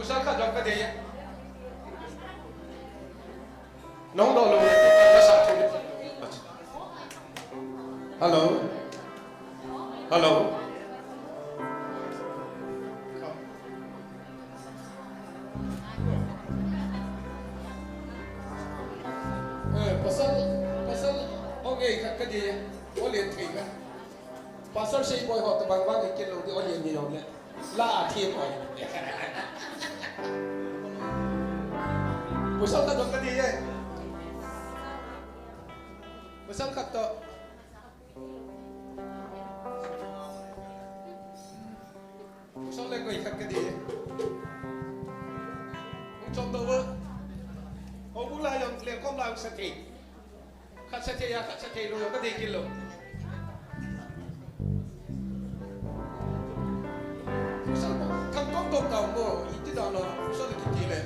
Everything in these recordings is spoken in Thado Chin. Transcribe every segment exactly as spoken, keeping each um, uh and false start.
Pasal khat jong ka dei e. Nong do lo le ka sa thu. Hello. Hello. Eh, pasal, pasal, okay, ka, ka dei, o le thei ka. Pasal sei boi ho, tabang bang, ke lo, di o le ni lo le. La a thi boi. Pasal ka do ka dei e. Pasal ka to. Song le koi khat ka dei. Hung chom to vo. Hung bu lai jong le kom lai sa thei. Khat sa thei a, khat sa thei lou jong ka dei kit lou. Song thang tom tom tau mo, iti da lo, song le kiti le.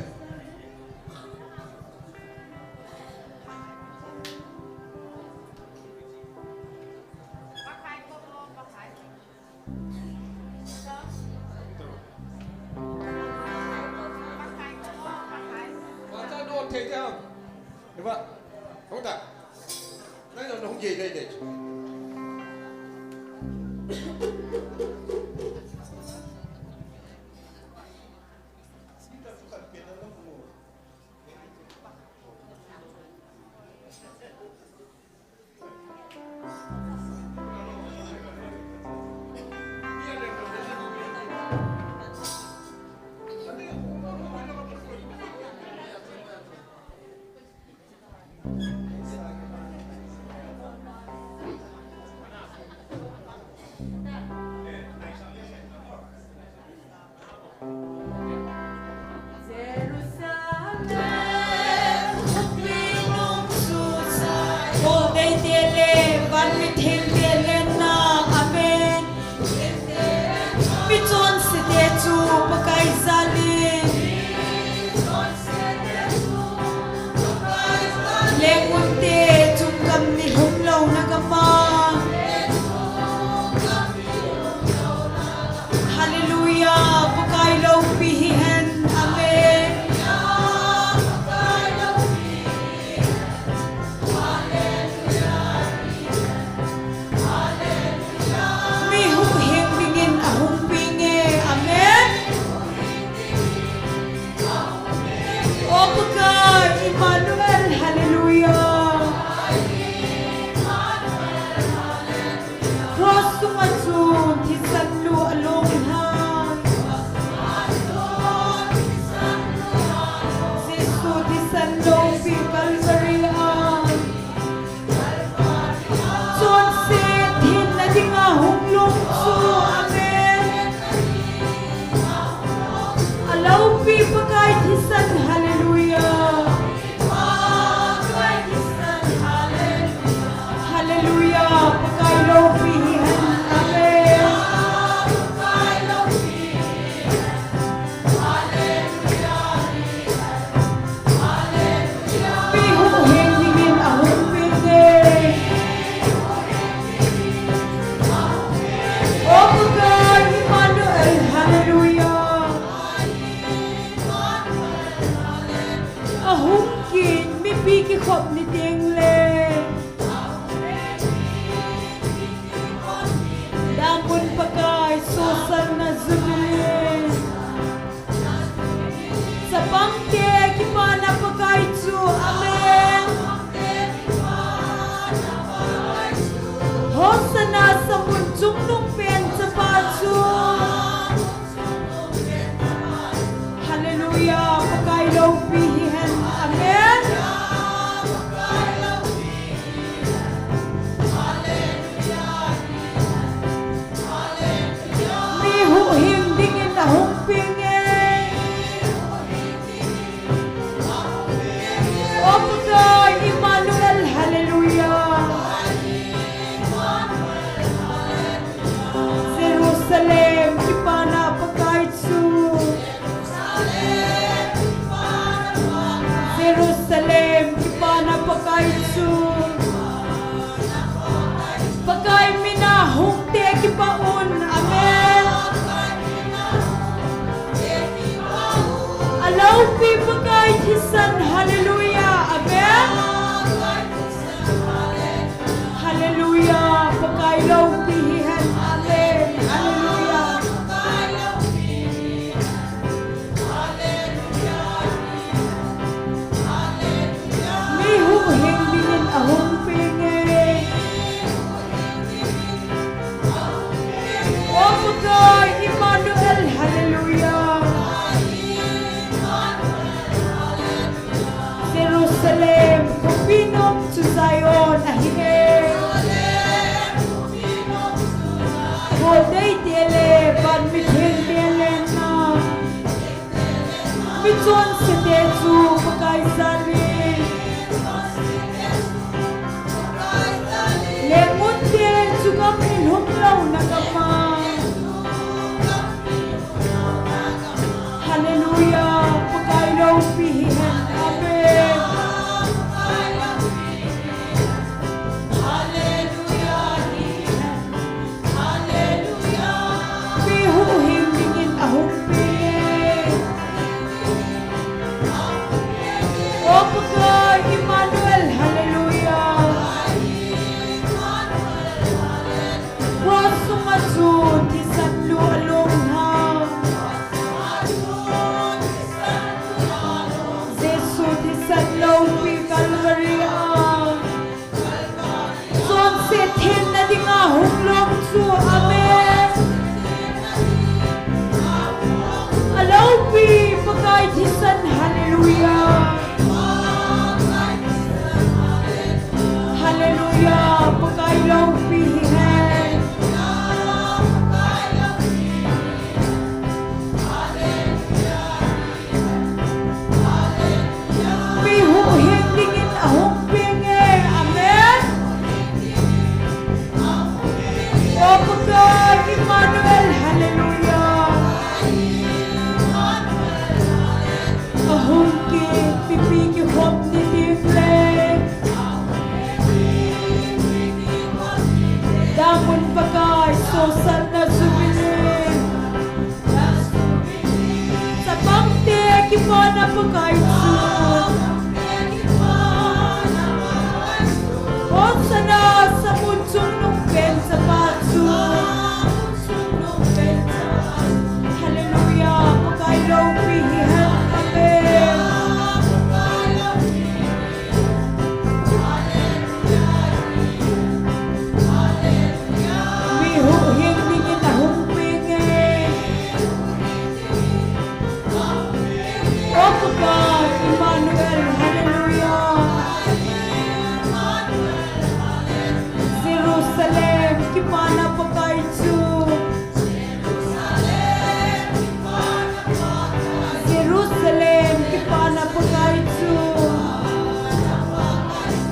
Jerusalem, Golgotha te le, van mitheng te le na, amen. Mi chonse te chu Pakai jal in. Lengmun te chungkam ni lhum louna gam a. Hallelujah, Pakai loupi hihen. Amen. Mi huhhing dingin ahung peng e. Amen. O Pakai, Emmanuel, hallelujah. Cross sunga chun thisan lu along in hai. Jesu thisan loupi Calvary a. Chonset hinna dinga hung lhung chu, amen. Aloupi Pakai thisan, hallelujah. Hallelujah, Pakai loupi hihen, amen. Mi huhhing dingin ahung peng e. O Pakai Emmanuel, hallelujah. Ahung kit mipi kikhop ni teng le. Damun Pakai, sosalna jubilee. Chapang te kipana Pakai chu, amen. Hosanna, samun chungnung pen chapa chu. Hallelujah, Pakai loupi hihen. Amen. Mi huhhing dingin ahung peng e. O Pakai Emmanuel, hallelujah. Jerusalem kipana Pakai Zion ahi e. Goldeite le, van mithengte le na. Michonsete chu Pakai jal in. Lengmutte chu gamlhum louna gam a. Hallelujah. Pakai loupi hihen. Amen. Hallelujah. Mi huhhing dingin ahung peng e. O Pakai Emmanuel, hallelujah. Cross sunga chu thisan lu along ha. Jesu thisan loupi Calvary a. Chonset thenna dinga hung long chu. Amen. Aloupi Pakai thisan. Hallelujah. Hallelujah. Pakai loupi hihen. Mi huhhing dingin ahung peng e. Amen. O Pakai Emmanuel, hallelujah. Ahung kit pipi kikhop ni ding le. Damun Pakai sosatna Jubilee. Chapangte kipana Pakai chu. Hosanna, samun chungnung pen chapa chu. Hallelujah, Pakai loupi hihen. Amen. Mi huhhing dingin ahung peng e. O Pakai Emmanuel, hallelujah. Jerusalem kipana Pakai chu. Jerusalem kipana Pakai chu.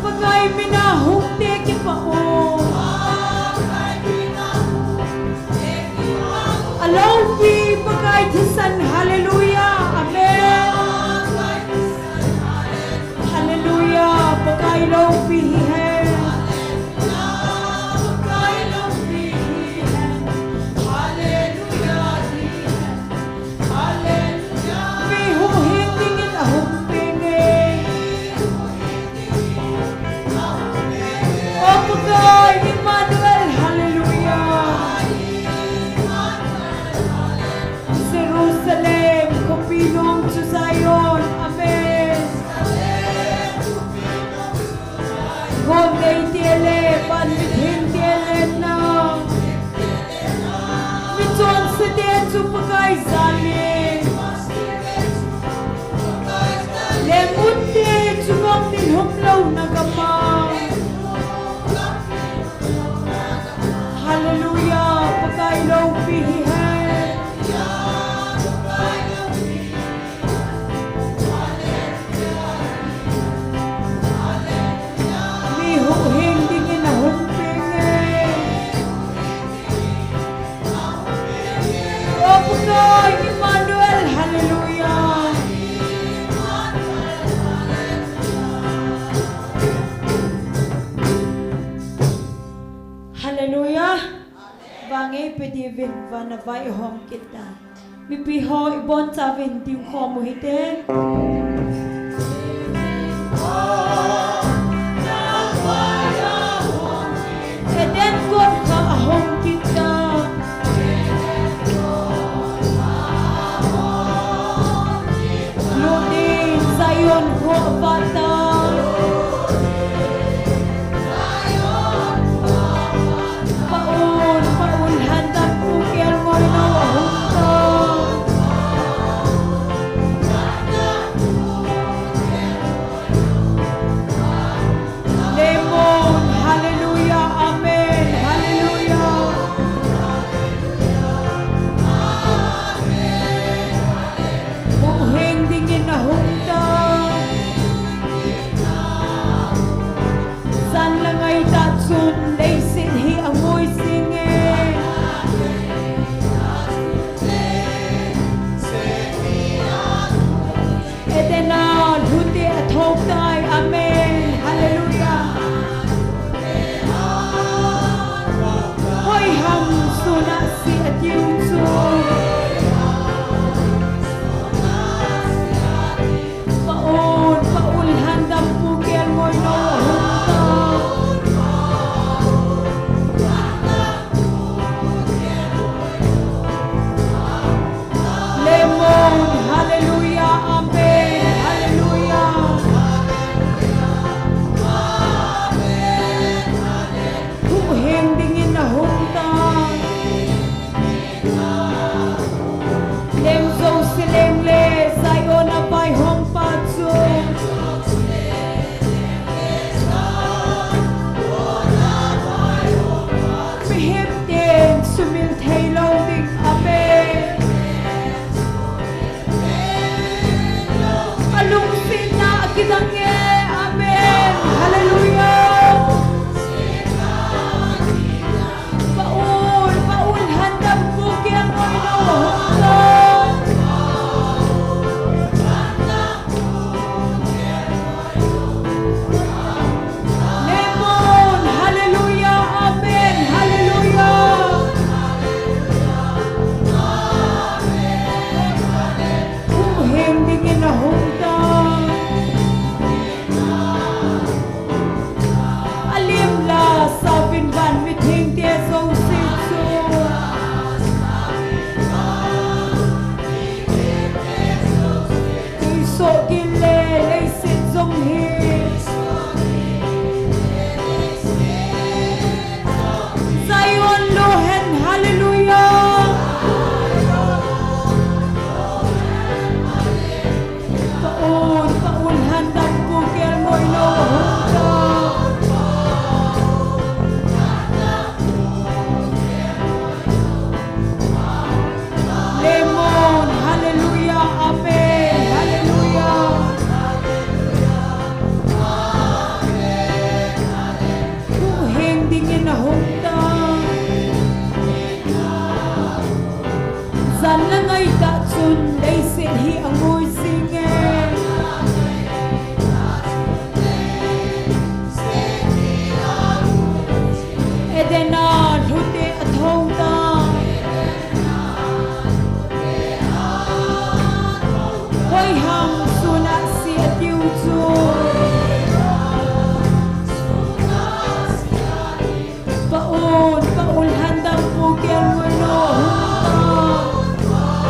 Pakai mina hungte kipah o. Aloupi Pakai thisan, hallelujah, amen. Hallelujah, Pakai loupi hihen. Mi huhhing dingin ahung peng e. O Pakai Emmanuel, hallelujah. Jerusalem khopi nom chu Zion, amen. Goldeite le, van mithengte le na. Michonsete chu Pakai jal in. Lengmutte chu gamlhum louna gam a. Hallelujah, Pakai loupi hihen. Mi huhhing dingin ahung peng e. O Pakai Emmanuel, hallelujah. Hallelujah. Vangei pe diuvin vana vai hom kit ta. Mipi ho ibonchauvin dingkhom u hite. Eden got kha ahom kit ta. Lut in Zion kho avat ta. Paul, Paul lhan dam pu kelngoi nau ahung ta. Ngaitah chun leiset hi angui jinge. Eden a lhute athou tan. Hoiham sun a se atiu chu. Paul, Paul, lhandampu kelngoi no hung tan.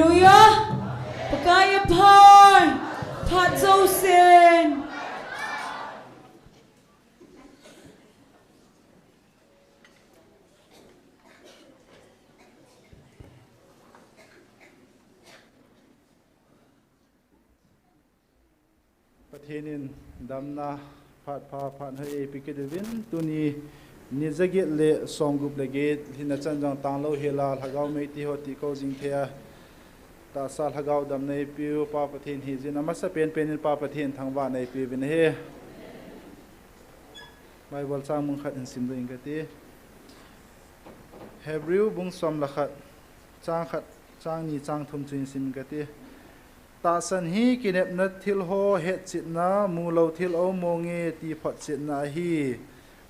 Hallelujah. Pakai aphan. Phat jousen. Pathen in damna phat pha phat hoi eipe kit uvin, tuni ni jaget le somgup le get, hinna chan jong tanglou hela, lhagao mei ti ho ti kou jing thei a, tahsa lhagao damna eipeu Pa Pathen hijin, amasa penpen in Pa Pathen thangvahna eipeuvin ahi. Bible chang mun khat hin simdoh inge kati. Hebrew bung som le khat, chang khat, chang ni, chang thum chu hin sim inge kati. Tahsan hi kinepna thil ho hetchetna, mulou thil aum monge ti photchetna ahi.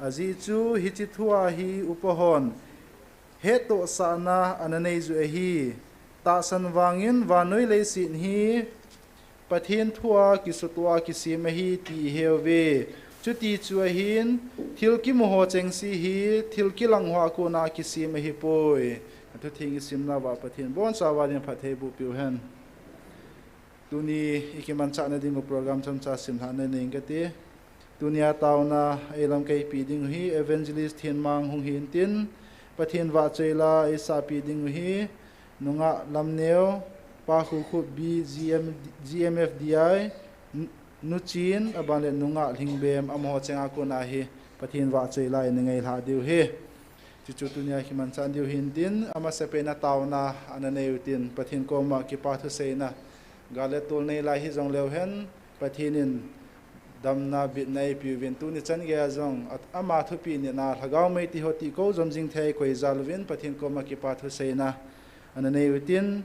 Ajeh chu hiche thua hi upa hon hettohsahna ana nei u ahi. Tahsan vangin vannoi leiset hi Pathen thua kisutua kisem ahi ti iheuve. Chuti chu ahin, thil kimu ho chengse hi thil kilang hoa kona kisem ahipoi. Athutheng isimna uva Pathen bonchauva ding phatthei boh peuhen. Tuni ikimanchahna dingu program chomcha simlhahna nei inge kati. Tunia taona eilamkai pi dingu hi Evangelist Thenmang hung hintin, Pathen vahchoi la eisahpi dingu hi nungah Lamneo, Pa Khukhup B, GM, GMFDI, Nu, Nu Chin, aban le nungah Lhingbem, amaho chenga kona hi Pathen vahchoi la eina ngailhah diu ahi. Chuchu tunia kimanchah diu hintin, amasapen a taona ana nei utin, Pathen koma kipa thuseina, gal le tol nei lai hijongleu hen, Pathen in damna bitna eipeuvin, tuni chan geiya jong, at, ama thupeh nina, lhagao mei ti ho ti kou jom jing thei koi jal uvin, Pathen koma kipa thuseina ana nei utin,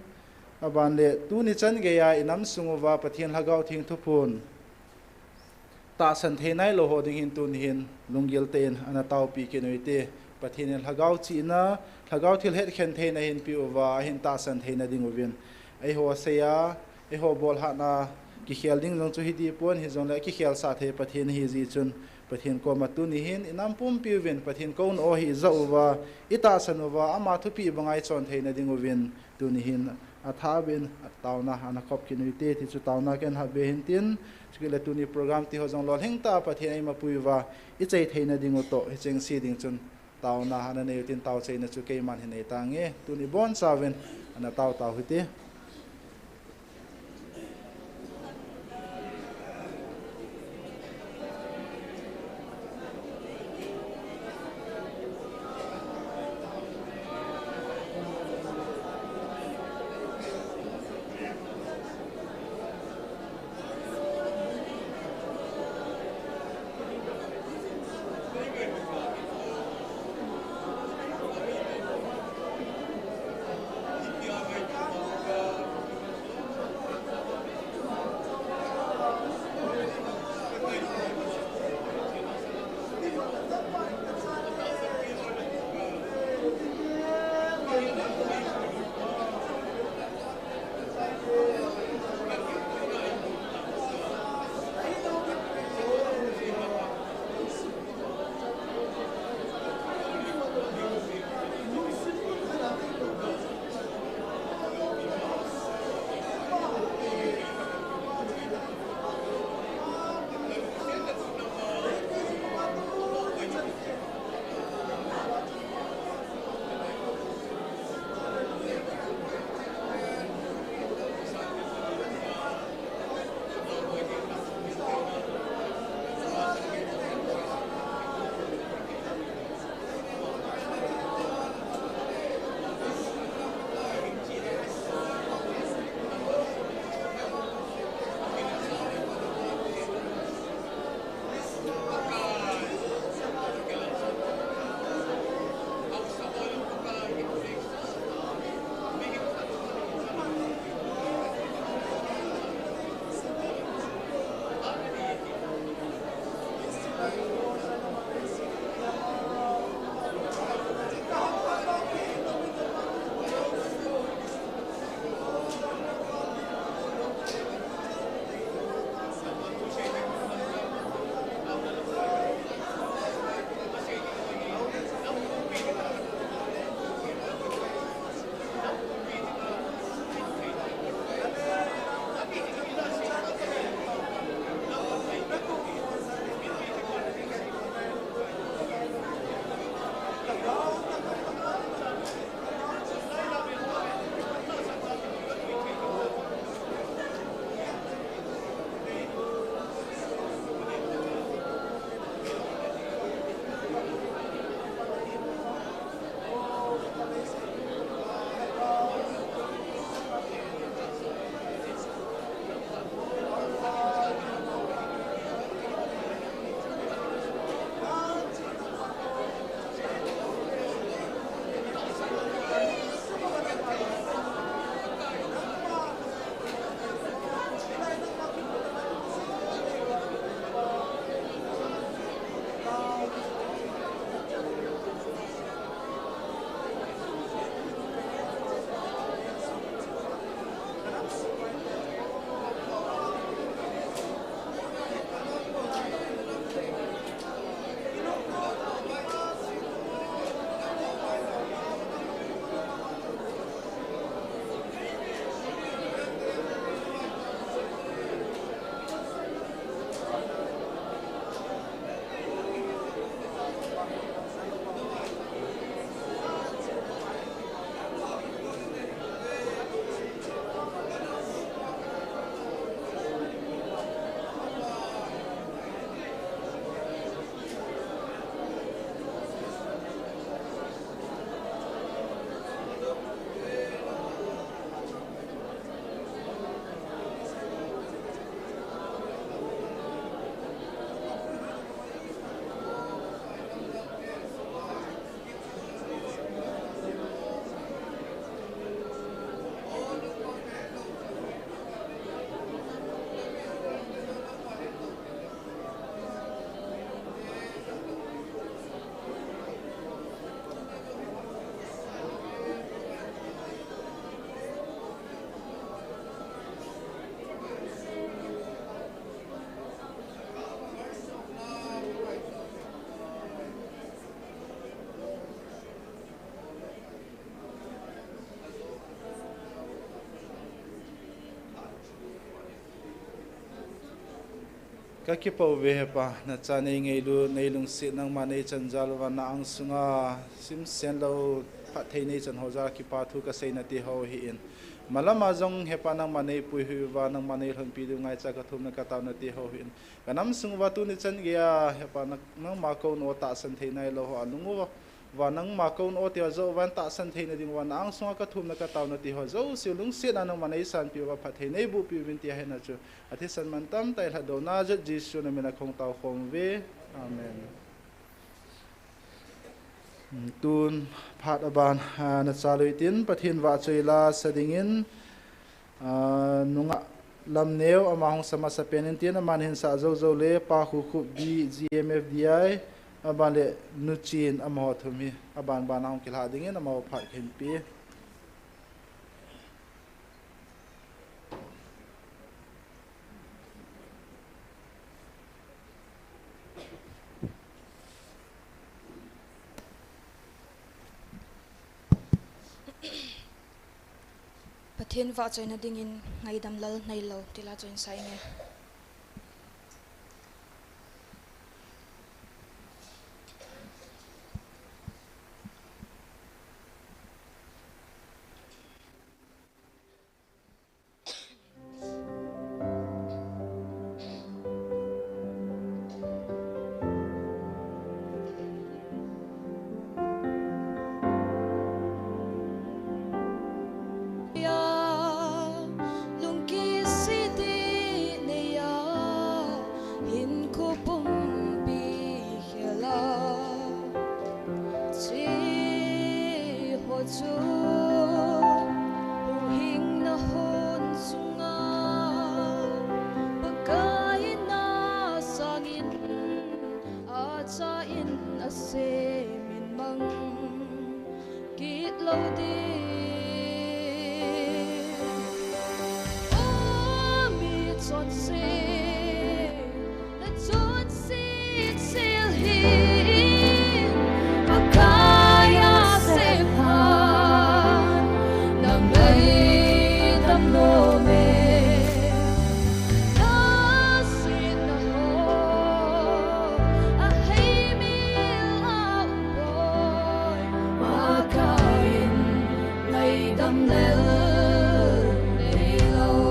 aban le tuni chan geiya inam sung uva Pathen Lhagao Theng thuphon tahsan thei nailou ho ding hin tuni hin lunggil tah in ana taopi kit u hite. Pathen in lhagao chihna, lhagao thil hetkhen theina ahinpeh uva, ahin tahsan theina ding uvin, eiho seiya, eiho bolhahna kikhel ding jong chu hiding pon, hijongle akikhelsah thei Pathen ahijeh chun, Pathen koma tuni hin inam pumpi uvin Pathen kouna ho hi ijah uva, itahsan uva, ama thupeh banga ichon theina ding uvin, tuni hin athah beh in taona ana khop kit u hite, ti chu taona kahin hap beh hintin, chukit le tuni program ti ho jong lolhing tah a Pathen eimapui uva ichai theina dingu toh, hichengse ding chun taona ana nei utin, taochaina chu keiman hin nei tange, tuni bonchauvin ana tao tao hite. Kakipah uve Hepa, nacha neingailut, neilungset, nangma neichan jal uva na angsunga simsen lou phatthei neichan ho jal a kipa thu kasei nati ho hi in. Malama jong Hepa nangma neipuihoi uva, nangma neilhonpi diu ngaicha kathum na katao nati ho hi in. Kanam sung uva tuni chan geiya Hepa nang, nangma kouna tahsan thei nailou ho a lung uva, uva nangma kouna tiho joh uva tahsan theina ding uva na angsunga kathum na katao nati ho jouse lungsetna nangma neisanpi uva phatthei neibohpi uvin tia hena chu athisan mantam tah a lhatdohna jal Jesu namin a kahung tao khom uve. Amen. Tun phat aban, ah, nachal uhitin Pathen vahchoi la sa dingin, ah, nungah Lamneo ama hung sa masapen in tin, aman hin sah joujou le Pa Khukhup B, G M F D I, aban le Nu Chin amaho thum hi aban ban a hung kilha dingin amaho phat kahin pe. Pathen vahchoina dingin ngaidam lal neilou, ti la choi sa inge. Lungkit siti neiya hinkho pumpi khela chi ho chu huhhingna hon chunga Pakai in asangin achain asemin mang kit lou ding. O mi chonse, nachonset sel hi Pakai asephan nangaidam nom e. Nasetna ho aheimil a um poi, Pakai in ngaidam lel neilou.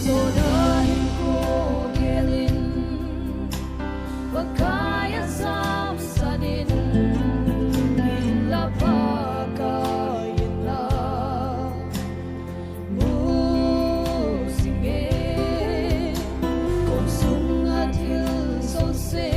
Jonah hinkho gelin Pakai asam sanin, hinla Pakai in la musinge, kong sunga thil jouse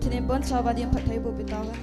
Thinem bon chauva din phatthei boh peh tauhen.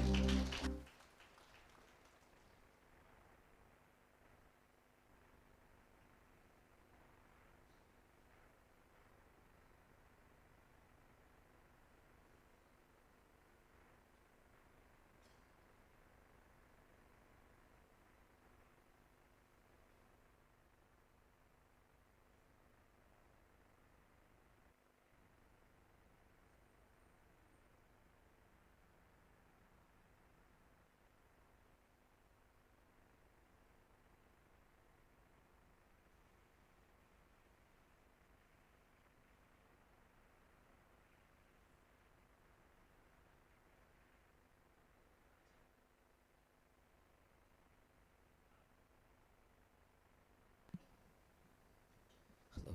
Hello.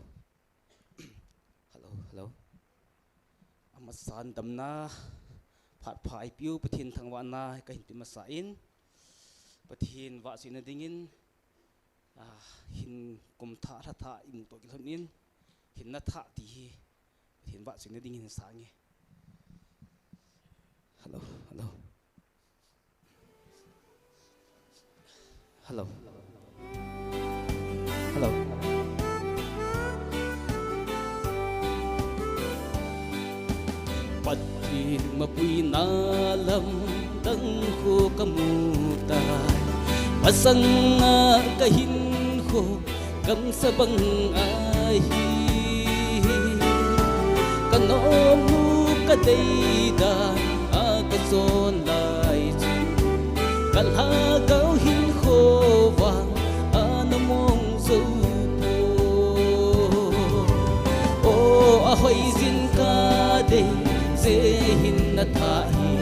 Hello, hello. Amasan damna, phat pha eipeu Pathen thangvahna kahin pe masa in, Pathen vahchoina dingin, ah, hin kum thah, lha thah imu toh kilhon in, hinna thah ti hi Pathen vahchoina dingin hin sang e. Hello, hello. Hello. Hello. Pathen mapuina lamdang kho kamu tai. Masanga kahinkho gamsa bang ahi. Kanomnu kadei dan a kachon lai chu, kalhagao hinkho vang ana mong jou poi. O, ahoi jin kadei, che hinna thah hi,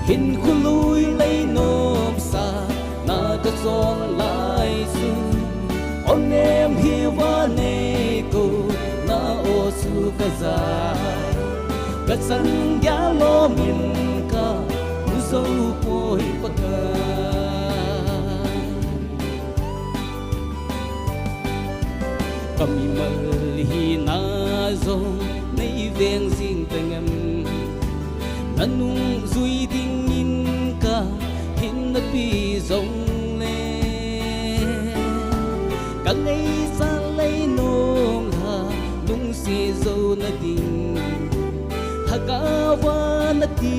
hinkho lui lei nomsa na kachon lai chu, o nem hi vanei kona o chu kajai. Kachang geiya lom in kamu jou poi Pakai. Kamimal hina jong nei veng jing teng em? Nanungjui dingin kahin napi jongle, kangaichat lei nung lha, lungset jouna ding, lhagao a nati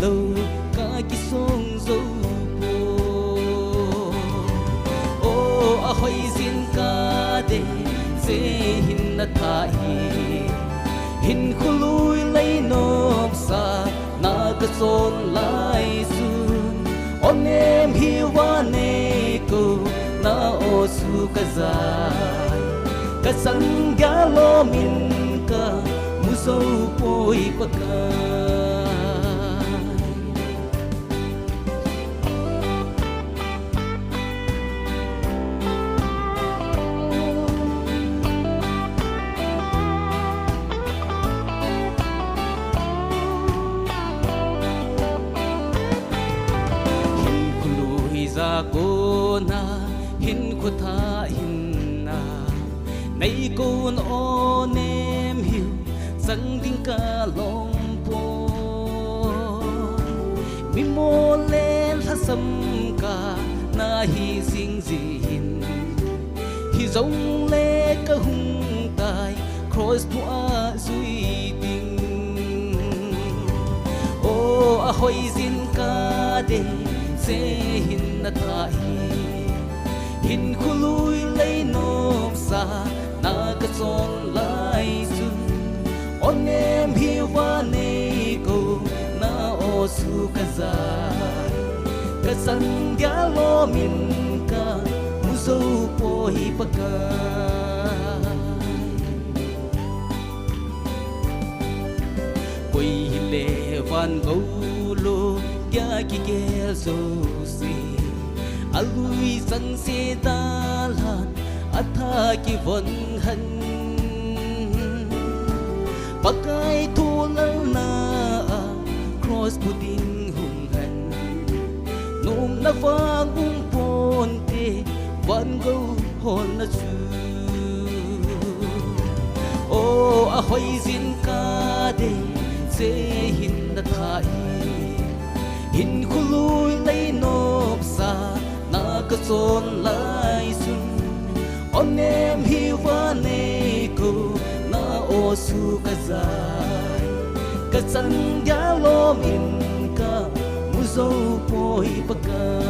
lou kakisong jou poi. O, ahoi jin kadei, che hinna thah hi, hinkho lui lei nomsa na kachon lai chu, o nem hi vanei kona o chu kajai. Kachang geiya lom in kamu jou poi Pakai. Hinkho lui ja kona, hinkho thah hinna nei kona o nem hiu chang ding kalom poi. Mimo le lhasam kana hi jing jin, hijongle kahung tai cross bua jui ding. O, ahoi jin kadei, che hinna thah hi, hinkho lui lei nomsa na kachon lai chu, o nem hi vanei kona o chu kajai. Kachang geiya lom in kamu jou poi Pakai. Koi hile van gou lou geiya kigel jouse, alui chang se dalhan atha kivon hen. Pakai tholalna a cross bu ding hung hen. Nomna vang um ponte van gou holna chu. O, ahoi jin kadei, che hinna Hinkho lui lei nopsa na kachon lai chun, onem hiuva nei kou na o chu kajai, kachan dia lom in kamu jou poi Pakai.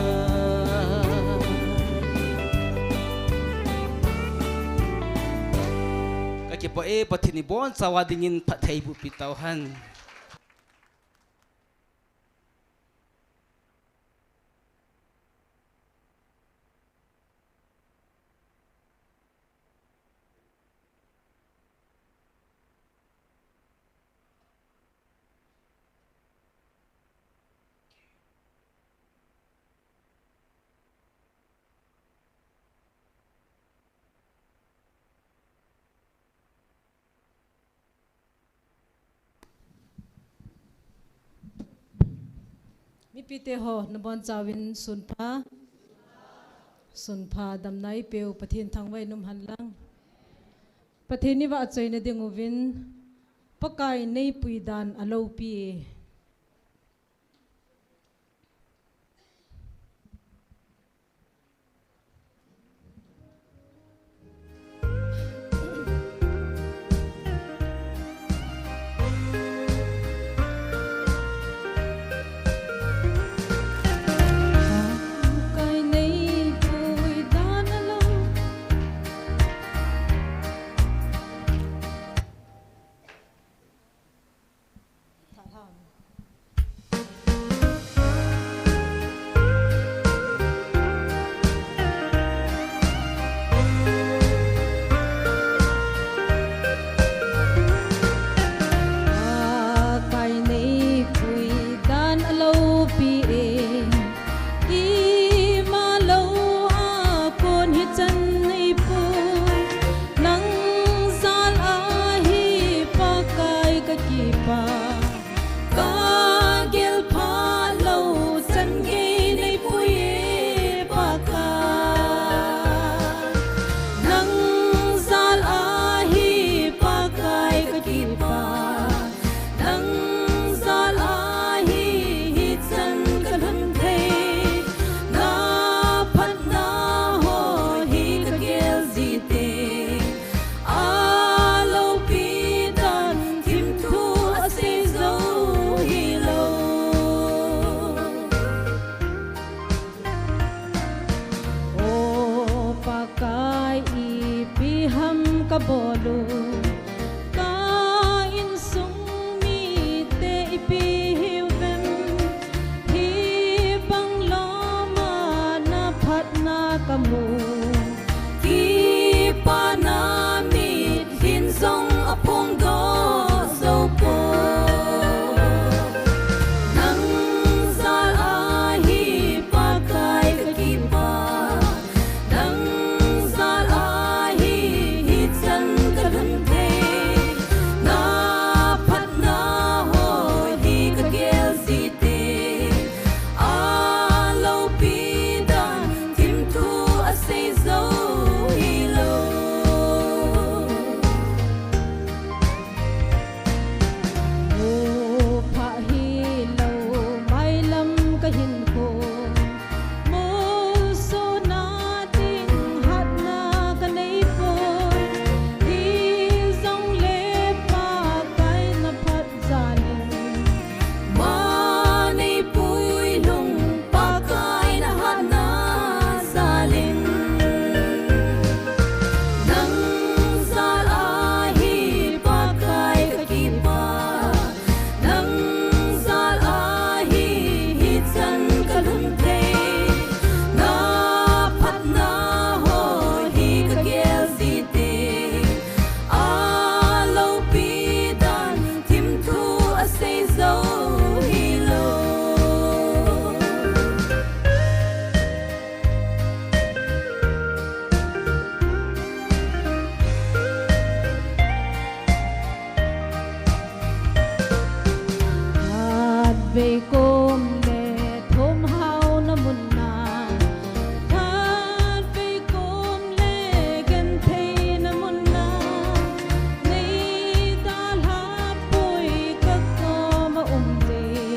Kakipah e, Pathen in ibonchauva dingin phatthei boh pi tauhen. Mipite ho, nabonchauvin sunpha. Sunpha, damna eipeu Pathen thangvah in umhen lang. Pathen ivahchoina dinguvin, Pakai in neipuidan aloupi e. Ima lou a kon hichan neipoi, nang jal a hi Pakai kakipah. Kagel phat lou chan gei neipoi e Pakai. Nang jal a hi Pakai kakipah. Nang jal a hi hichan kalhun thei. Na phatna ho hi kagel jite. Aloupi dan thimthu asei jou hilou. O Pakai, ipi ham kabol u, ka insung mite ipi hiuvem, hibang lom a na phatna kamu, kipana mitlhi in jong aphongdoh jou poi. Nang jal a hi Pakai kakipah. Nang jal a hi hichan kalhun thei. Na phatna ho hi kagel jite. Aloupi dan thimthu asei jou hilou. Muphah hilou mailam kahinkho, musona ding hatna kaneipoi. Hijongle Pakai na phat jal in, ma neipui lhung Pakai na hatna jal in. Nang jal a hi Pakai kakipah. Nang jal a hi hichan kalhun thei. Na phatna ho hi kagel jite. Aloupi dan thimthu asei jou hilou. Khatvei kom le thum hauna mun a, khatvei kom le gentheina mun a, nei dalha poi kakoma um ding.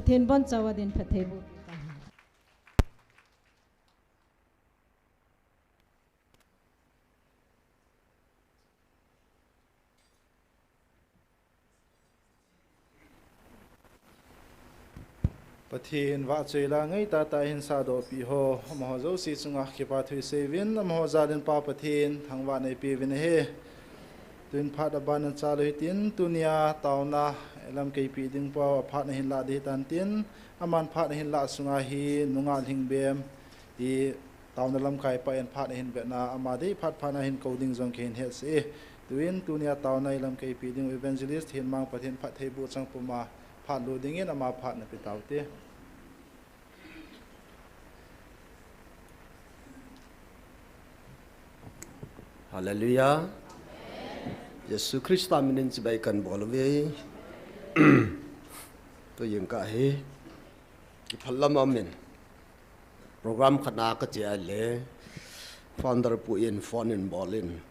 Pathen bonchauva din phattheiboh. Pathen vahchoila ngai tahtah hin sahdohpeh ho, amaho jouse chunga kipa thu iseiuvin, amaho jal in Pa Pathen thangvahna ipeuvin ahi. Tun phat aban achalou hitin, tunia taona lamkai peh ding pa aphat nahin lah ding hitan tin, aman phat nahin lah sunga hi nungah Lhingbem hi taona lamkai pa in phat ahin vetna, ama dei phat phat nahin kou ding jong kahin hetsah e. Tuin tunia taona lamkai peh ding Evangelist Hinmang, Pathen phattheiboh chang puma phat lut dingin ama phat nape taute. Hallelujah. Jesu Christa minin chibai kahin bol uve. Tujing kah hi kiphalam amin. Program khat na kache a le, founder pu in phone in bol in,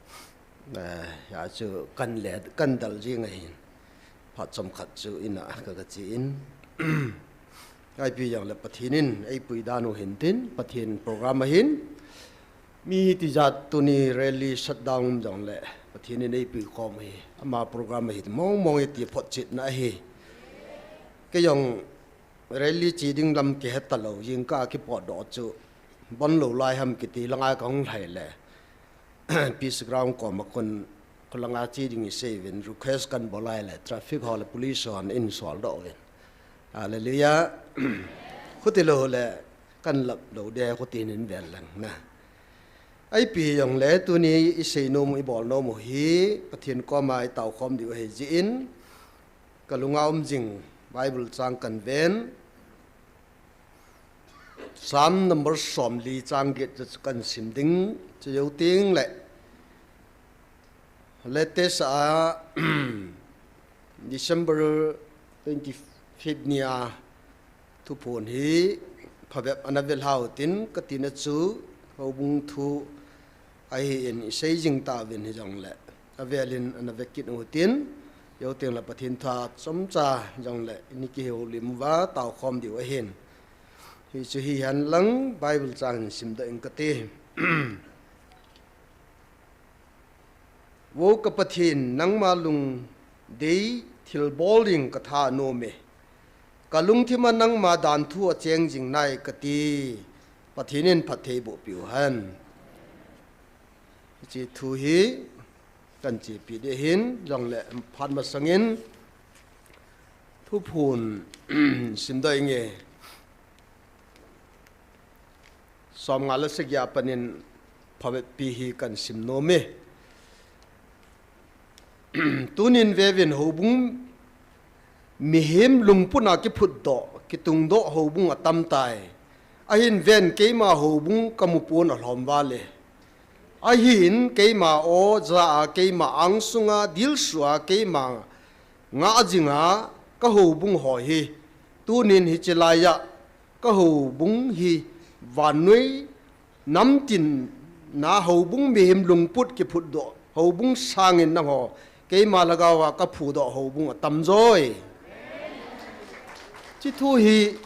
eh, hia chu kahin le, kahin del jing ahin. Phat chomkhat chu in a ka, kache in. Ipi jong le Pathen in eipui dan u hintin, Pathen program ahin. Mi tijat tuni rally shutdown jong le Pathen in eipui khom hi. Ama program ahin mong mong iti photchetna ahi. Kei jong rally che ding lam kihe talou, jingkah kipotdoh chu, bon lou lai ham kiti langa kahung lhai le. Peace Ground koma kon, kolanga che ding isei uvin, request kahin bol lai le, traffic ho le police hon eihin soldoh uvin. Hallelujah. Khuti lou le, kahin lap lou de, khuti nin vel lang na. Ipi jong le, tuni isei nom u, ibol nom u hi, Pathen koma itao khom diu ahi jeh in, kalunga um jing Bible chang kahin ven. Psalm number somli chang get chu kahin sim ding, chujou teng le. Latest a December twenty-fifth nia thuphon hi phabep ana ve lhau tin katina chu houbung thu ahin isei jing tauvin hijong le. Avel in ana ve kit u tin, jou teng le Pathen thu chomcha jong le ini kihoulim uva tao khom diu ahin. Hichu hihen lang Bible chang hin simdoh ing kate. Vo ka Pathen, nangma lungdei thilbol ding katha nom e. Kalungthim a nangma dan thu acheng jing nai kati. Pathen in phattheiboh peh u hen. Hiche thu hi kahin chepi ding ahin, jong le phat masang in thuphon simdoh inge. Somnga le sagi a pat in phabep pi hi kahin sim nom e. Tunin veuvin, houbung mihem lungput a kiphutdoh, kitungdoh houbung atam tai. Ahin ven, keima houbung kamu pon alhom val e. Ahin keima aw ja a, keima angsunga dilsu a, keima ngah jinga ka houbung ho hi. Tunin hiche laiya ka houbung hi vannoi namtin na houbung mihem lungput kiphutdoh houbung sangin nangho keima lhagao a kaphudoh houbung atam joi. Hiche thu hi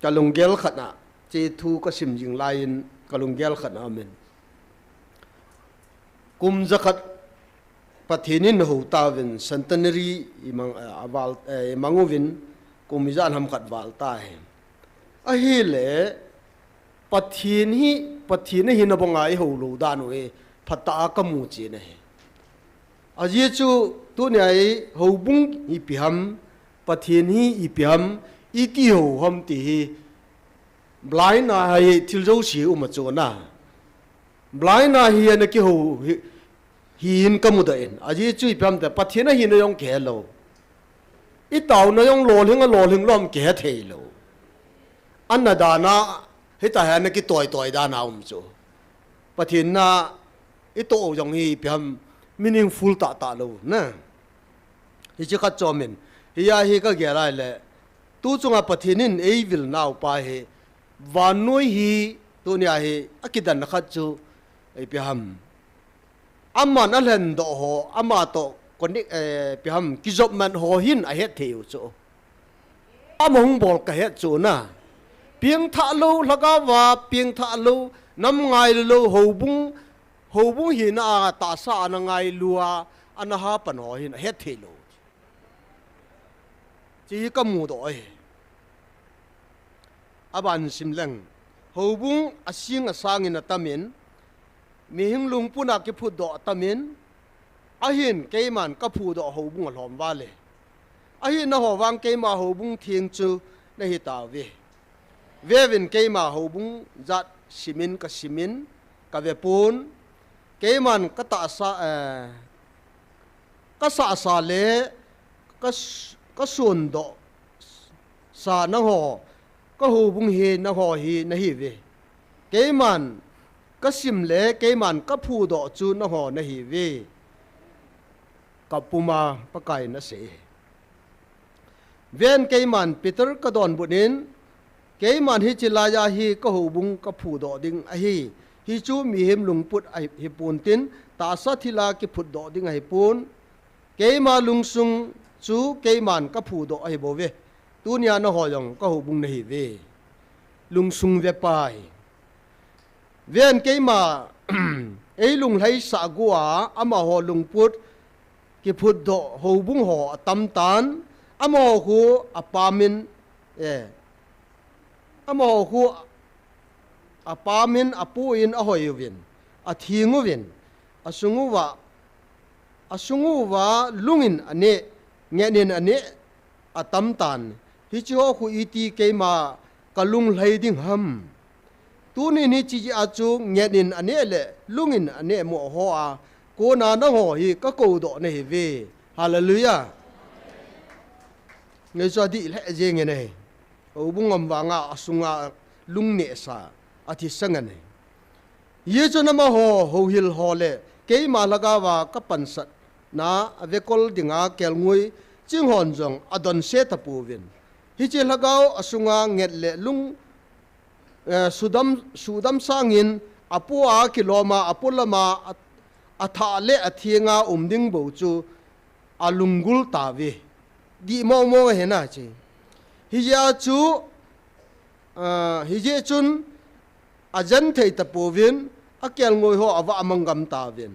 kalunggel khat a, hiche thu kasim jing laiyin kalunggel khat a amin. Kum jakhat Pathen in hou tauvin, centenary imang, eh, aval, eh, imang uvin, kum ijat ham khat val ta hi. Ahile, Pathen hi, Pathen ahina banga ihou lou dan u hi, phatah a kamu chen ahi. Ajeh chu, tunia hi houbung ipi ham, Pathen hi ipi ham, iti hou ham ti hi, blind a hi thil jouse um a chu na. Blind a hi ana kihou hi, hi hin kamudoh in. Ajeh chu ipi ham tia, Pathen ahina jong kihe lou. Itaona jong lolhing a lolhing lom kihe thei lou. Ana dan a, hita hi ana kitoi toi dan a um chu. Pathen na itoh u jong hi ipi ham meaningful tahtah lou na. Hiche khat chu amin. Hia hi kagel a ahile. Tu chunga Pathen in eivil nau pa hi. Vannoi hi tunia hi akidan khat chu ipi ham. Aman alhendoh ho, ama toh connect, eh, ipi ham, kijopmat ho hin ahet thei u chu. Ama hung bol kahet chu na. Pengthah lou, lhagao va pengthah lou, nam ngailu lou, houbung, houbung hina a tahsa ana ngailu a, ana hapan ho hin ahet thei lou. Chi hi kamudoh e. Aban sim leng. Houbung asing asangin atamin, mihing lungput a kiphutdoh atamin, ahin keiman kaphudoh houbung alhom vale. Ahin naho vang keima houbung theng chu nahi tauve. Vevin keima houbung jat simin kasimin kavepon. Keiman katahsa, eh, kasahsa le kas-, kasundoh sa nangho, kahoubung hi nangho hi nahiuve. Keiman kasim le keiman kaphudoh chu nangho nahiuve. Kapuma Pakaiyin asei. Ven keiman Peter kadonbut in, keiman hiche laiya hi kahoubung kaphudoh ding ahi. Hichu mihem lungput ahi, hipon tin, tahsa thila kiphutdoh ding ahipon. Keima lungsung chu keiman kaphudoh ahibouve. Tunia nangho jong kahoubung nahiuve. Lungsung vepa hi. Ven keima, eilunglhaisah gua, amaho lungput kiphutdoh houbung ho atamtan, amaho khu apamin, eh, amaho khu apamin, apuin, ahoiuvin, athenguvin, asunguva, asunguva lungin ane, ngetnin ane, atamtan. Hicheho khu iti keima kalunglhai ding ham. Tunin hiche jeh a chu ngetnin ane le lungin ane mo hoa kona nangho hi kakoudoh nahiuve. Hallelujah. Ngaicha dih lheh jeng e nei. Houbung um vanga asunga lungnehsa athisa ngen e. Hichun amaho, houhil ho le keima lhagaova kapansatna avekol dinga kelngoi ching hon jong adonse tapouvin. Hiche lhagao asunga nget le lung, eh, sudam, sudam sangin apoa kiloma, apolama, a, athah le athenga um ding bou chu alunggul tauve. Dih mong mong ahi nache. Hijeh chun, ah, hijeh chun ajen thei tapouvin, akelngoi ho avah amang gam tauvin.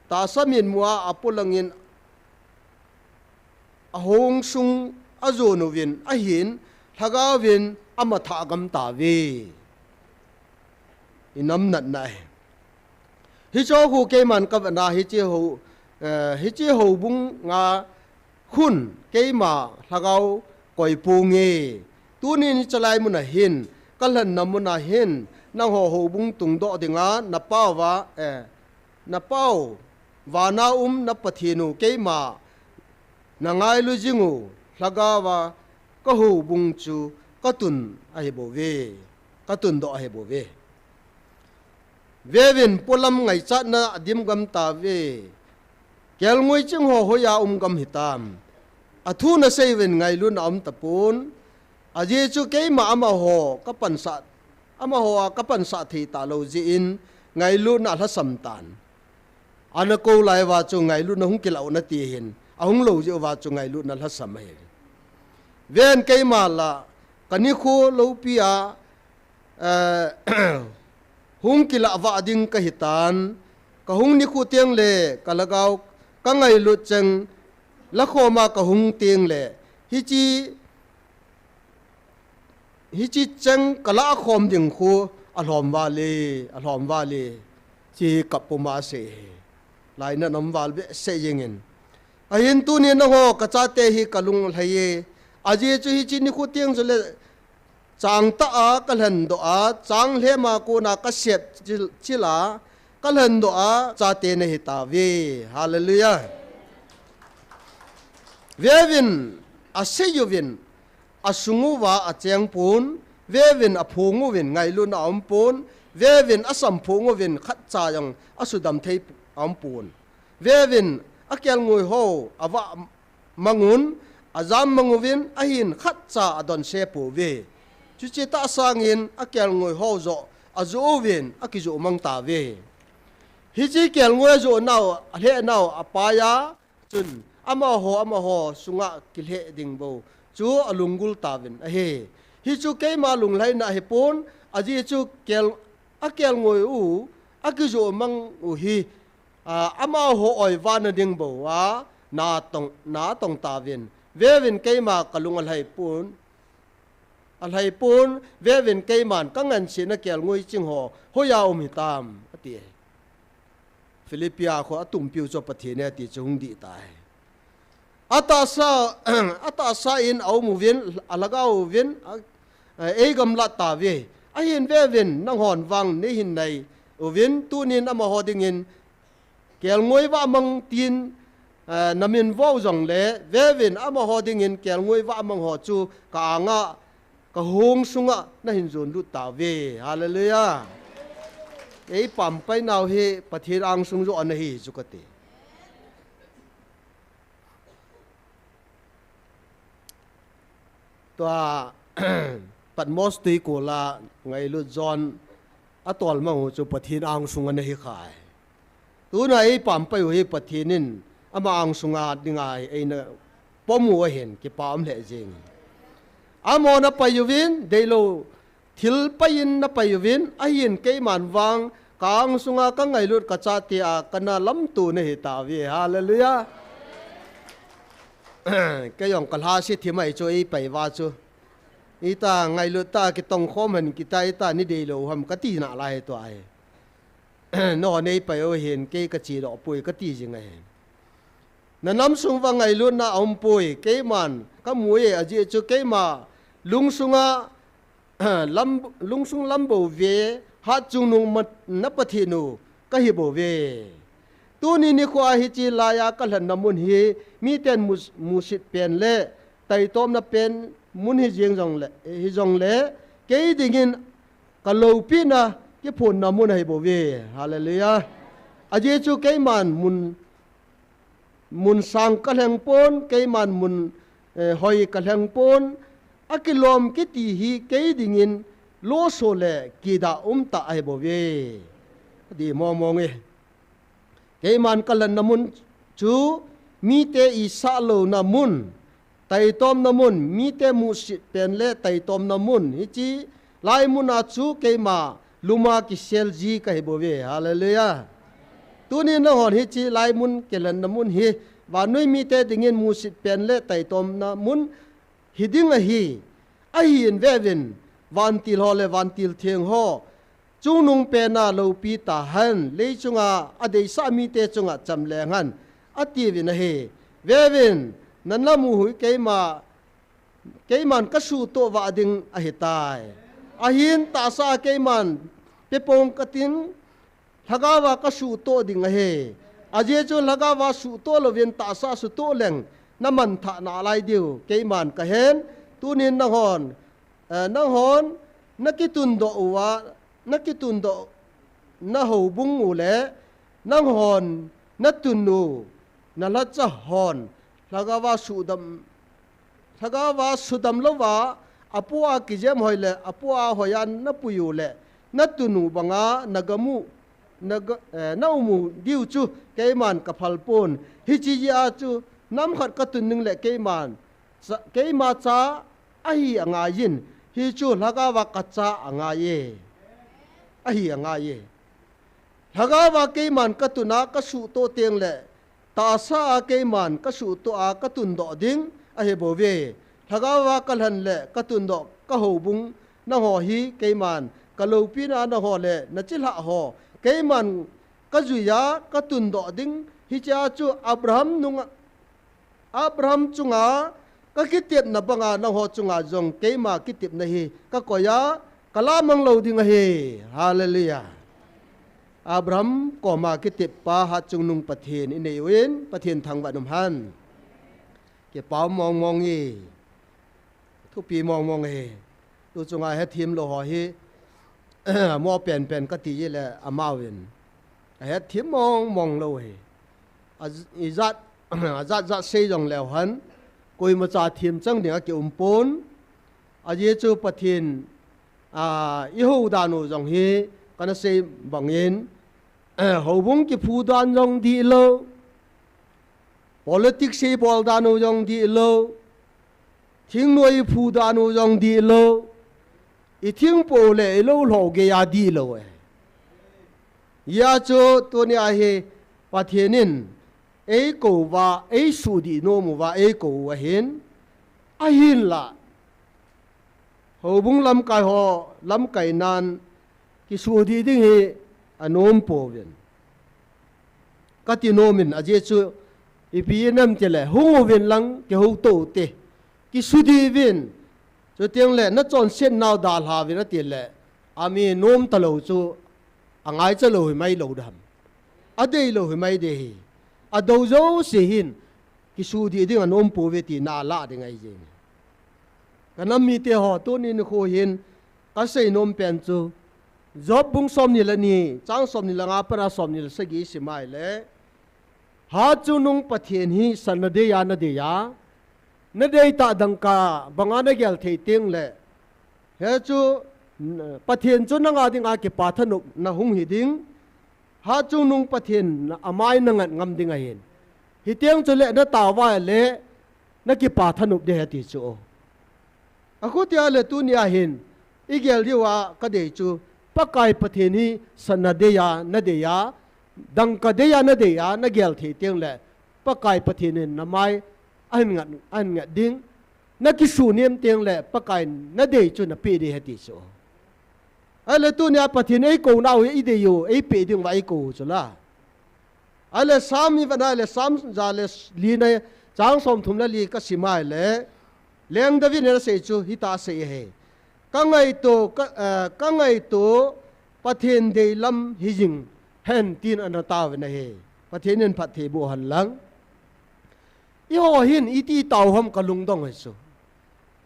Tahsa mitmua apolangin ahong sung ajon uvin, ahin lhagaovin amathah gam tauve. Inam natna ahi. Hicheho khu keiman kavetna hiche ho, eh, hiche houbunga khun keima lhagao koi ponge. Tunin chalai muna hin, kalhenna muna hin, nangho houbung tungdoh dinga napaova, eh, napao, vana um na Pathen u keima nangailu jing u lhagaova kahoubung chu katun ahibouve, katundoh ahibouve. Vevin polam ngaichatna adim gam tauve. Kelngoi ching ho hoiya um gam hitam. Athu nasei uvin ngailutna aum tapon. Ajeh chu keima amaho kapansah, amaho a kapansah thei talou jeh in ngailutna alhasam tan. Ana kou lai uva chu ngailutna hung kilah u nati hin. Ahung lou jeh uva chu ngailutna lhasam ahi. Ven keima la kanikho loupia, eh, hung kilah vah ding kahitan, kahung nikho teng le kalhagao kangailut cheng, lakhoma kahung teng le, hiche, hiche cheng kalah khom ding khu alhom vale, alhom vale, chi kap puma asei. Lainat aum val behseh jengin. Ahin tunin nangho kachate hi kalunglhai e. Ajeh chu hiche nikho teng chule changtah a kalhendoh a, changlhema kona kasep chil, chila, kalhendoh a, chate nahitauve. Hallelujah. Vevin, asei uvin, asung uva acheng pon, vevin aphong uvin ngailutna aum pon, vevin asam phong uvin khatcha jong asudam thei aum pon. Vevin akelngoi ho avah mangun, ajam mang uvin ahin khatcha adonse pouve. Chuche tah sangin akelngoi ho joh ajoh uvin akijoh mang tauve. Hiche kelngoi ajoh nau, alheh nau apaiya, chun amaho, amaho sunga kilheh ding bou chu alunggul tauvin ahi. Hichu keima lunglhaina ahipon, ajeh chu kel, akelngoi u, akijoh mang u hi, a, amaho oivana ding bou a, natong, natong tauvin. Veuvin keima kalung alhaipon, alhaipon, veuvin keiman kangansena kelngoi chingho, hoiya um hitam, ati. Philippi a kho atumpiu chu Pathen e ti chu hung dih tai. Atahsa, atahsa in aum uvin, alhagao uvin, a, eigamlat tauve. Ahin veuvin, nanghon vang neihin nai uvin, tunin amaho dingin, kelngoi vahmang tin, a, namin vo jongle, veuvin, amaho dingin, kelngoi vahmang ho chu, ka-anga, kahung sunga, nahin jonlut tauve. Hallelujah. Eipampai nau hi, Pathen angsung joh ana hi, chu kati. Tua, Patmos tuikola ngailut John atolmang u chu Pathen angsung ana hikhai. Tuna eipampai u hi Pathen in ama angsunga dinga eina pom u ahin kipa um lheh jeng. Amaho napai uvin, deilou thilpai in napai uvin, ahin keiman vang, ka angsunga kangailut kachatea kana lamto nahi tauve. Hallelujah. Keijong kalhase thim ahi chu eipaiuva chu. Ita ngailut ta kitongkhom hen kita ita nei deilou ham kati nalai tua hi. Nangho neipai u hin kei kachedoh poi kati jing ahi. Nanam sung uva ngailutna aumpoi, keiman kamu e, ajeh chu keima lungsunga lam, lungsung lam bouve, Hatchungnung ma-, na Pathen u kahi bouve. Tuni nikhoa hiche laiya kalhenna mun hi, miten mu-, musit pen le taitomna pen mun hijeng jongle, hijongle, kei dingin kaloupina kiphonna mun ahi bouve. Hallelujah. Ajeh chu keiman mun, mun sang kalheng pon, keiman mun, eh, hoi kalheng pon, akilom kiti hi kei dingin loso le kidah umtah ahi bouve. Adih mongmong e. Keiman kalhenna mun chu mite isah louna mun, taitomna mun, mite musit pen le taitomna mun, hiche lai muna chu keima luma kisel ji kahi bouve. Hallelujah. Tuni nanghon hiche lai mun kilhenna mun hi, vannoi mite dingin musit pen le taitomna mun hiding ahi. Ahin veuvin, vantil ho le vantil theng ho, chungnung pena loupi tahen, lei chunga adeisah mite chunga chamleng hen, atiuvin ahi. Veuvin, nanam u hi keima, keiman kasuhtoh vah ding ahitai. Ahin tahsa keiman pepong katin, lhagaova kasuhtoh ding ahi. Ajeh chu lhagaova suhtoh louvin tahsa suhtoh leng namanthah nalai diu keiman kahen, tunin nanghon, eh, nanghon nakitundoh uva, nakitundoh na houbung u le nanghon natun u, nalhacha hon, lhagaova sudam, lhagaova sudam louva, apoa kijem hoi le, apoa hoiya napui u le, natun u banga nagamu, naga, eh, naumu diu chu keiman kaphal pon. Hiche jeh a chu namkhat katun ding le keiman, cha, keima cha ahi angaiyin, hichu lhagaova kacha angaiye. Ahi angaiye. Lhagaova keiman katuna kasuhtoh teng le, tahsa a keiman kasuhtoh a katundoh ding ahi bouve. Lhagaova kalhen le katundoh kahoubung nangho hi keiman kaloupina nangho le nachilhah ho keiman kajuiya katundoh ding hichea chu Abraham nunga Abraham chunga kakitepna banga nangho chunga jong keima kitepna hi kakoiya kalamang lou ding ahi. Hallelujah. Abraham koma kiteppa Hatchungnung Pathen inei uvin, Pathen thangvah in umhen. Kipa mongmong e. Thupi mongmong e. Tu chunga hethem lou ho hi, mo penpen kati jeh le amauvin ahethem mongmong lou e. A, ijat, ajat jat sei jongleu hen, koimacha themchang ding akium pon. Ajeh chu Pathen, a, ihou dan u jong hi, kana sei bangin, houbung kiphu dan jong dihlou, politics ibol dan u jong dihlou, Thingnoi i phu dan u jong dihlou. I thingpo le i lou lhou gei a dihlou e. Hijeh chun tunia hi Pathen in eikou uva, eisuhdih nom uva eikou u ahin, ahinlah houbung lamkai ho, lamkai nan kisuhdih ding hi anom pouvin. Kati nom in, ajeh chu ipi ham itile, hung uvin lang kihouto ute. Kisuhdih uvin. Chuteng le nachonset nau dalha uvin atile, ami nom talou chu angaicha lou himai lou dam. Adeilou himai ding ahi. Adou jouse hin kisuhdih ding anom pouve tina alah ding ahi jeng. Ka nam mite ho, tuni nikho hin kasei nom pen chu, Job bung somni le ni, chang somni le nga a pat a somni le sagi i sim a ahile, Hatchungnung Pathen hi sana dei a nadei a, nadei tah dangka banga nagel thei teng le, hichu, Pathen chu nanga dinga kipa thanopna hung hi ding. Hatchungnung Pathen amai nangat ngam ding ahin. Hiteng chule nataova le nakipa thanop ding ahi ti chu. Achuti ahile tunia hin igel diuva kadei chu, Pakai Pathen hi sana dei a nadei a, dangka dei a nadei a nagel thei teng le, Pakai Pathen in namai ahin ngat, ahin ngat ding. Nakisunem teng le Pakai nadei chu napeh ding ahi ti chu. Ahile tunia Pathen eikou nau hi idei u, eipeh ding uva eikou u chu la. Ahile Sam i vet a ahile Sam ja le li na, chang somthum le li ka sim a ahile, Leng David in asei chu hitia asei ahi. Ka ngaito, ka, eh, ka ngaito Pathen deilam hijing hen tin ana taovin ahi. Pathen in phatthei boh hen lang. Eiho hin iti tao ham ka lungdong ahi chu.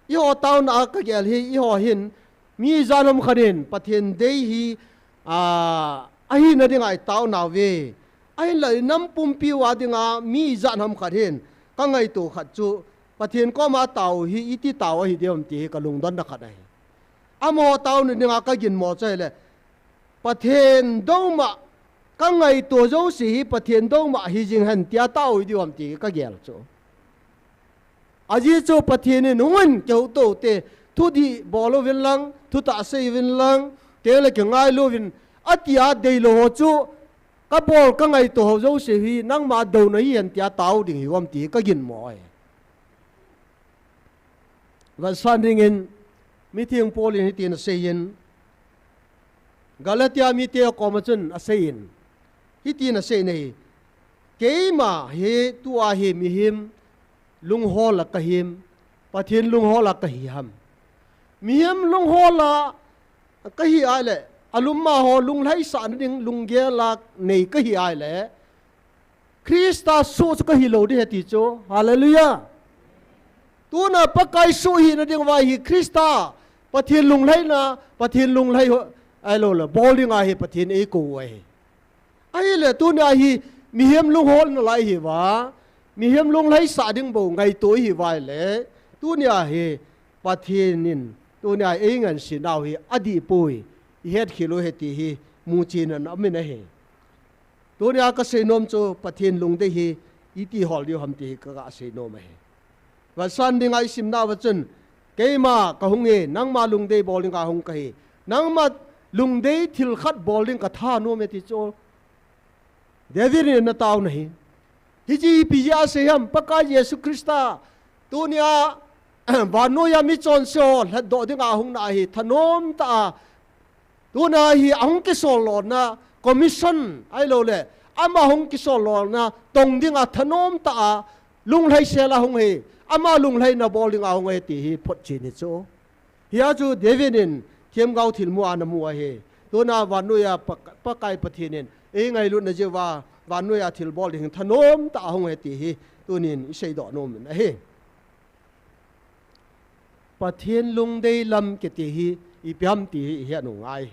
Eiho taona a kagel hi, eiho hin mi ijat ham khat in Pathen dei hi, a, ahina dinga itao nauve. Ahinla i nam pumpi uva dinga mi ijat ham khat hin ka ngaito khat chu, Pathen koma tao hi iti tao ahi diu ham ti hi ka lungdonna khat ahi. Amaho taona dinga ka ginmo chu ahile, Pathen douma, ka ngaito jouse hi Pathen douma hijing hen tia tao hi diu ham ti ka gel chu. Ajeh chu Pathen in hung in kihouto ute, thudih bol uvin lang, thutah sei uvin lang, teng le kingailu uvin, atia deilou ho chu, kabol ka ngaito ho jouse hi nangma douna hihen tia tao ding hiu ham ti ka ginmo ahi. Vetsah dingin, mitheng Paul in hitin aseiyin, Galatia mite koma chun aseiyin, hitin asei ahi, keima hi tua hi mihem lunghol a kahim, Pathen lunghol a kahi ham. Mihem lunghol a kahi ahile, alumma ho lunglhaisahna ding lunggel a nei kahi ahile, Christa soh chu kahilou ding ahi ti chu. Hallelujah. Tuna Pakai soh hina ding uva hi Christa, Pathen lunglhaina, Pathen lunglhai ho, ahilou le, bol dinga hi Pathen eikou u ahi. Ahile, tunia hi mihem lunghol nalai ihiuva, mihem lunglhaisah ding bou ngaito ihiuva ahile, tunia hi Pathen in, tunia eingansei nau hi adih poi, ihet khel u ahi ti hi muchen ana um in ahi. Tunia kasei nom chu Pathen lungdei hi iti hol diu ham ti hi kaga sei nom ahi. Vetsah dinga isim nauva chun, keima kahung e, nangma lungdei bol dinga hung kahi. Nangma lungdei thil khat bol ding kathanom e ti chu David in ana taona ahi. Hiche hi ipi jeh a asei ham, Pakai Jesu Christa, tunia, vannoiya michonse ho lhatdoh dinga ahungna hi thanom tah a, tuna hi ahung kisol lona commission ahilou le, ama hung kisol lona tong dinga thanom tah a, lunglhaisel a hung ahi, ama lunglhaina bol dinga hung ahi ti hi photchen ahi chu. Hia chu David in themgao thilmu a ana mu ahi. Tuna vannoiya Pa-, Pakai Pathen in eingailutna jeh uva, vannoiya thilbol ding thanom tah a hung ahi ti hi tunin iseidoh nom in ahi. Pathen lungdei lam kiti hi ipi ham ti hi ihet u ngai.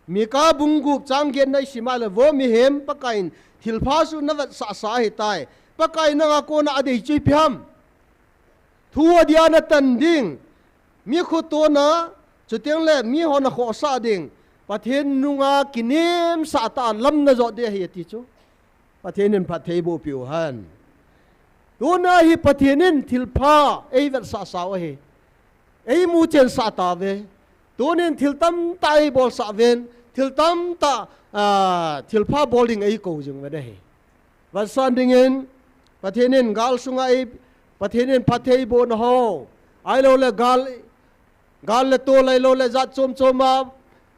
Mika bung gup chang getna isim a le, vo mihem, Pakai in thilpha chu navetsah sah ahitai. Pakai nanga kona adei chu ipi ham? Thu adia natan ding, mi khotona, chuteng le miho nakhohsah ding, Pathen nunga kinemsah tah a lam najot ding ahi ati chu. Pathen in phatthei boh peh u hen. Tuna hi Pathen in thilpha eivetsah sau ahi. Eimuchensah tauve. Tunin thil tamtah eibolsah uvin, thil tamtah, ah, thilpha bol ding eikou jing uve ahi. Vetsah dingin, Pathen in gal sunga ei, Pathen in phatthei eibohna ho, ahilouleh gal, gal le tol ahilouleh jat chom chom a,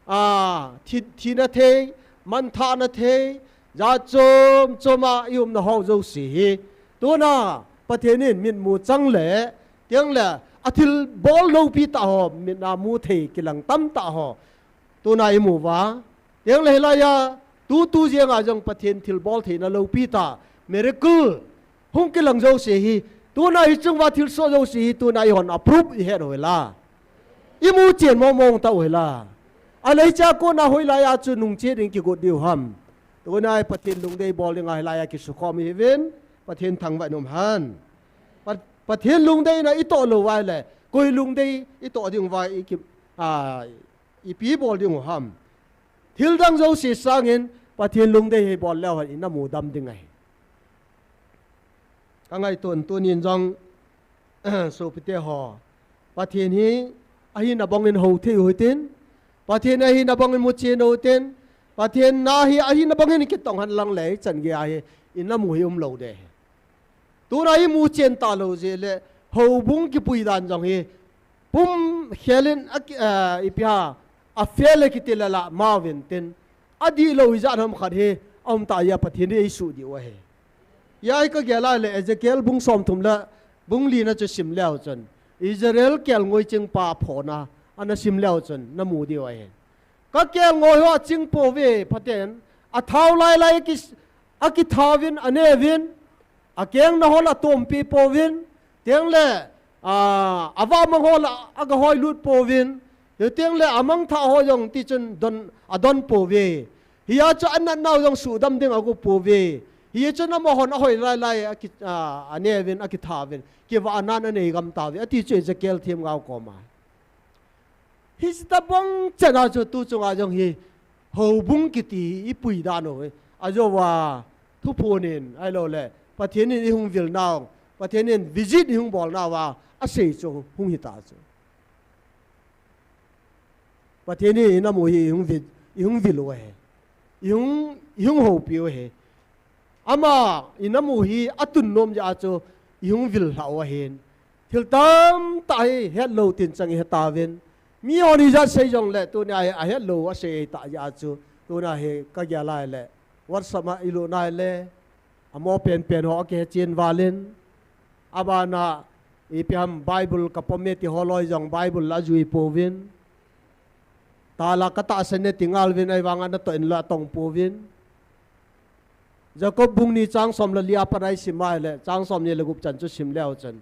ah, thi, thina thei, manthahna thei, jat chom chom a i umna ho jouse hi. Tuna Pathen in mitmu chang le, tiang le, athilbol loupi tah ho, mit a mu thei kilang tamtah ho. Tuna imu uva. Tiang le hilaiya, tutu jeng a jong Pathen thilbol theina loupi tah, miracle hung kilang jouse hi, tuna hichung uva thilsoh jouse hi, tuna ihon approve ihet u hela. Imuchen mong mong tau hela. Aleicha kona hoilaiya chu nungche ding kigot diu ham. Tuna hi Pathen lungdei bol dinga hilaiya kisukhom ihiuvin, Pathen thangvah in um hen. Pa-, Pathen lungdeina itoh lou uva ahile, koi lungdei itoh ding uva iki, a, ipi bol ding u ham. Thildang jouse sangin Pathen lungdei hi bol leu hen, ina mudam ding ahi. Ka ngaito in tunin jong, sopite ho, Pathen hi ahina bangin hou thei u hitin, Pathen ahina bangin muchen u hitin, Pathen na hi ahina bangin kitong hen lang le, chan gei ahi, ina mu hi umlou ding ahi. Tuna imuchen talou jeh le, houbung kipui dan jong hi, pum khelin a ki, eh, ipi ham, a fail le kiti le la, ma uvin tin, adihlou ijat ham khat hi, aum tah jeh a Pathen in eisuh diu ahi. Hia hi ka gel a le, Ezekiel bung somthum le, bung lina chu sim leu chun, Israel kelngoi chingpa phona, ana sim leu chun, na mu diu ahi. Ka kelngoi ho aching pouve, phaten, athao lai lai aki, akithauvin, aneuvin, akengna ho la atompi pouvin, tiang le, a, avahmang ho la aga hoilut pouvin, tiang le amangthah ho jong tichun don, adon pouve. Hia chu anatnau jong suhdam ding agot pouve. Hichun amahon ahoi lai lai aki, a, aneuvin, akithauvin, kivahnan anei gam tauve, ati chu Ezekiel themgao koma. Hiche tobang chan a chu tu chunga jong hi, houbung kiti hi ipui dan u hi. Ajou a, thuphon in, ahilouleh, Pathen in ihung vil nau, Pathen in visit ihung bol nauva, asei chu hung hita chu. Pathen in ina mu hi ihung vil, ihung vil u ahi. Ihung, ihung houpi u ahi. Ama ina mu hi atun nom jeh a chu ihung vil lhah u ahin. Thil tamtah hi hetlou tin chang ihet tauvin. Mihon ijat sei jongle tunia hi ahetlou asei tah jeh a chu. Tunia hi ka gel a le, WhatsApp a ilut na le, amo penpen ho akihechen val in. Abana, ipi ham Bible ka pom e ti ho loi jong Bible la ajui pouvin. Tala ka tahsan e ti ngal uvin ahivanga natoh in la atong pouvin. Jacob bung ni chang som le li a pat a isim a ahile, chang som ni le gup chan chu sim leu chun.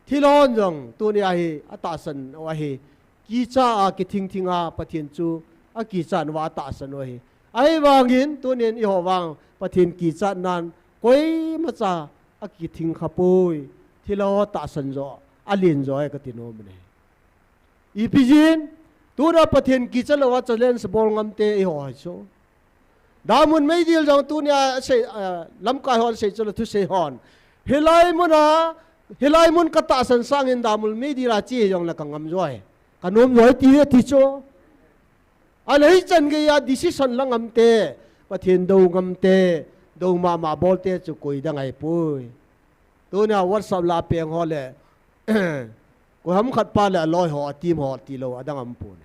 Thilhon jong, tunia hi atahsan u ahi, kicha a kithing thing a Pathen chu akichat uva atahsan u ahi. Ahivangin, tunin eiho vang Pathen kichat nan koimacha akithing kha poi, thilho tahsan jo, alen jo ahi kati nom e. Ipi jeh in, tuna Pathen kicha louva challenge bol ngam te eiho hi chu. Damun meidil jong tunia asei, ah, lamkai hon asei chu le thusei hon. Hilai mun a, hilai mun ka tahsan sangin Damun meidil a che jongle ka ngam jo ahi. Ka nom jo ahi ti, ati chu. Ahile hichan geiya decision la ngam te, Pathen dou ngam te, dou mama bol te chu koi dang ahi poi. Tunia WhatsApp la peng ho le, koiham khat pa le aloi ho, a team ho tilou, adang aum pon.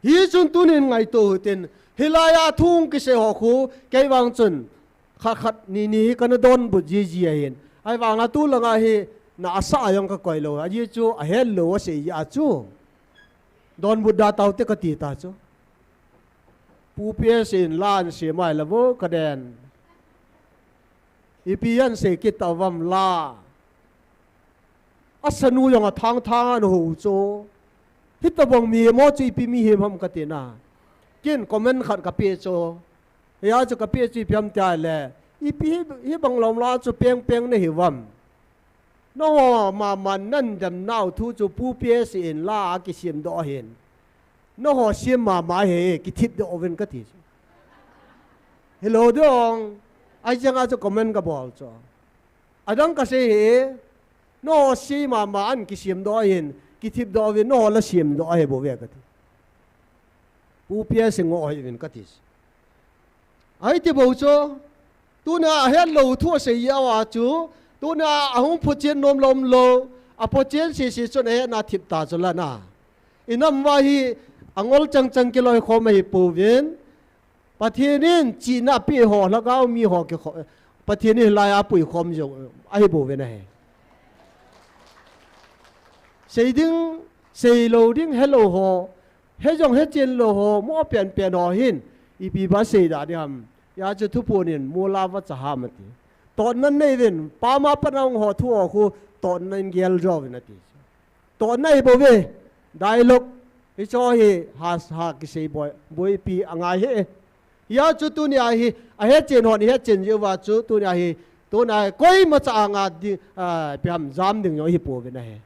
Hichun tunin ngaito u hitin, hilaiya thu kisei ho khu, kei vang chun, khat khat ni ni hi kana donbut jiji ahin. Ahivanga tulanga hi, na asa a jong ka koi lou, ajeh chu ahetlou asei jeh a chu. Donbut da tau te kati ta chu. Pu P S in la asem a ahile vo kaden. Ipi asei kit tauvam la. Asanu jong athang thang ana hou chu. Hitobang mihem ho chu ipi mihem ham kati na. Ken comment khat kapeh chu. Hia chu kapeh chu ipi ham tia le. Ipi hi, hibang lom la chu peng peng nahiuvam. Nangho mama nadam nau thu chu Pu P S in la akisem doh ahin. Nangho sem mama ahi, kithip doh uvin kati chu. Hilou ding. Ahi jeng a chu comment kabol chu. Adang kasei hi, nangho sei mama an kisemdoh ahin, kithipdoh uvin, nangho la semdoh ahi bouve kati. Pu P S ngoh ahi uvin kati. Ahi ti bou chu, tunia ahetlou thu asei uva chu, tunia ahung phuchen nom lou umlou, aphuchen sese chun ahetna thip ta chu la na. Inam uva hi angol changchang kiloikhom ahi pouvin, Pathen in chihna apeh ho, lhagao mi ho kikho, Pathen in hilai a puikhom jong ahi bouve na he. Sei ding, sei lou ding, helou ho, he jong hechen lou ho, mo penpen ho hin, ipi ba sei da ding ham. Hijeh chun thuphon in, mo la va cha ham ati. Totna nei uvin, pam a pat a hung ho thu ho khu, totna in gel jo uvin ati. Totna ahi bouve, dialogue, hicho hi ha, ha kisei boi, boipi angai he. Hijeh chun tunia hi, ahechen hon, ihechen jeh uva chu, tunia hi, tunia hi, koima cha anga di, a, ipi ham jam ding jong ahi pouvin ahi.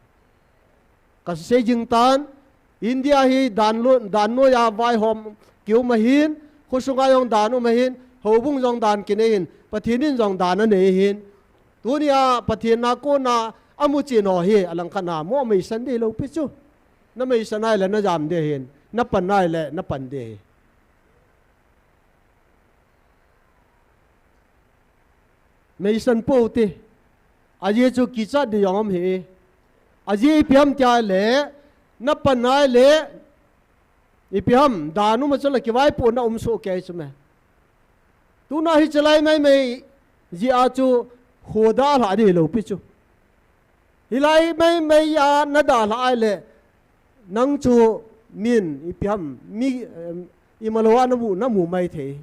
Kasei jing tan, India hi dan lo, dan noiya vaihom kium ahin, khosunga jong dan um ahin, houbung jong dan kinei ahin, Pathen in jong dan anei ahin. Tunia Pathen na kona amuchen ho hi, alangkhat na, mo meisan ding lou pi chu. Na meisan nai le na jam ding ahin, na pan nai le na pan ding ahi. Meisan pou te. Ajeh chu kichat ding jong um ahi. Ajeh ipi ham tia le, na pan nai le, ipi ham, dan um a chu la kivaipohna um soh kei chu me. Tuna hichelai maimai jeh a chu kho dalha ding lou pi chu. Hilai maimai a na dalha ai le, nang chu min, ipi ham, mi, em, imalou a na mu, na mu mai thei.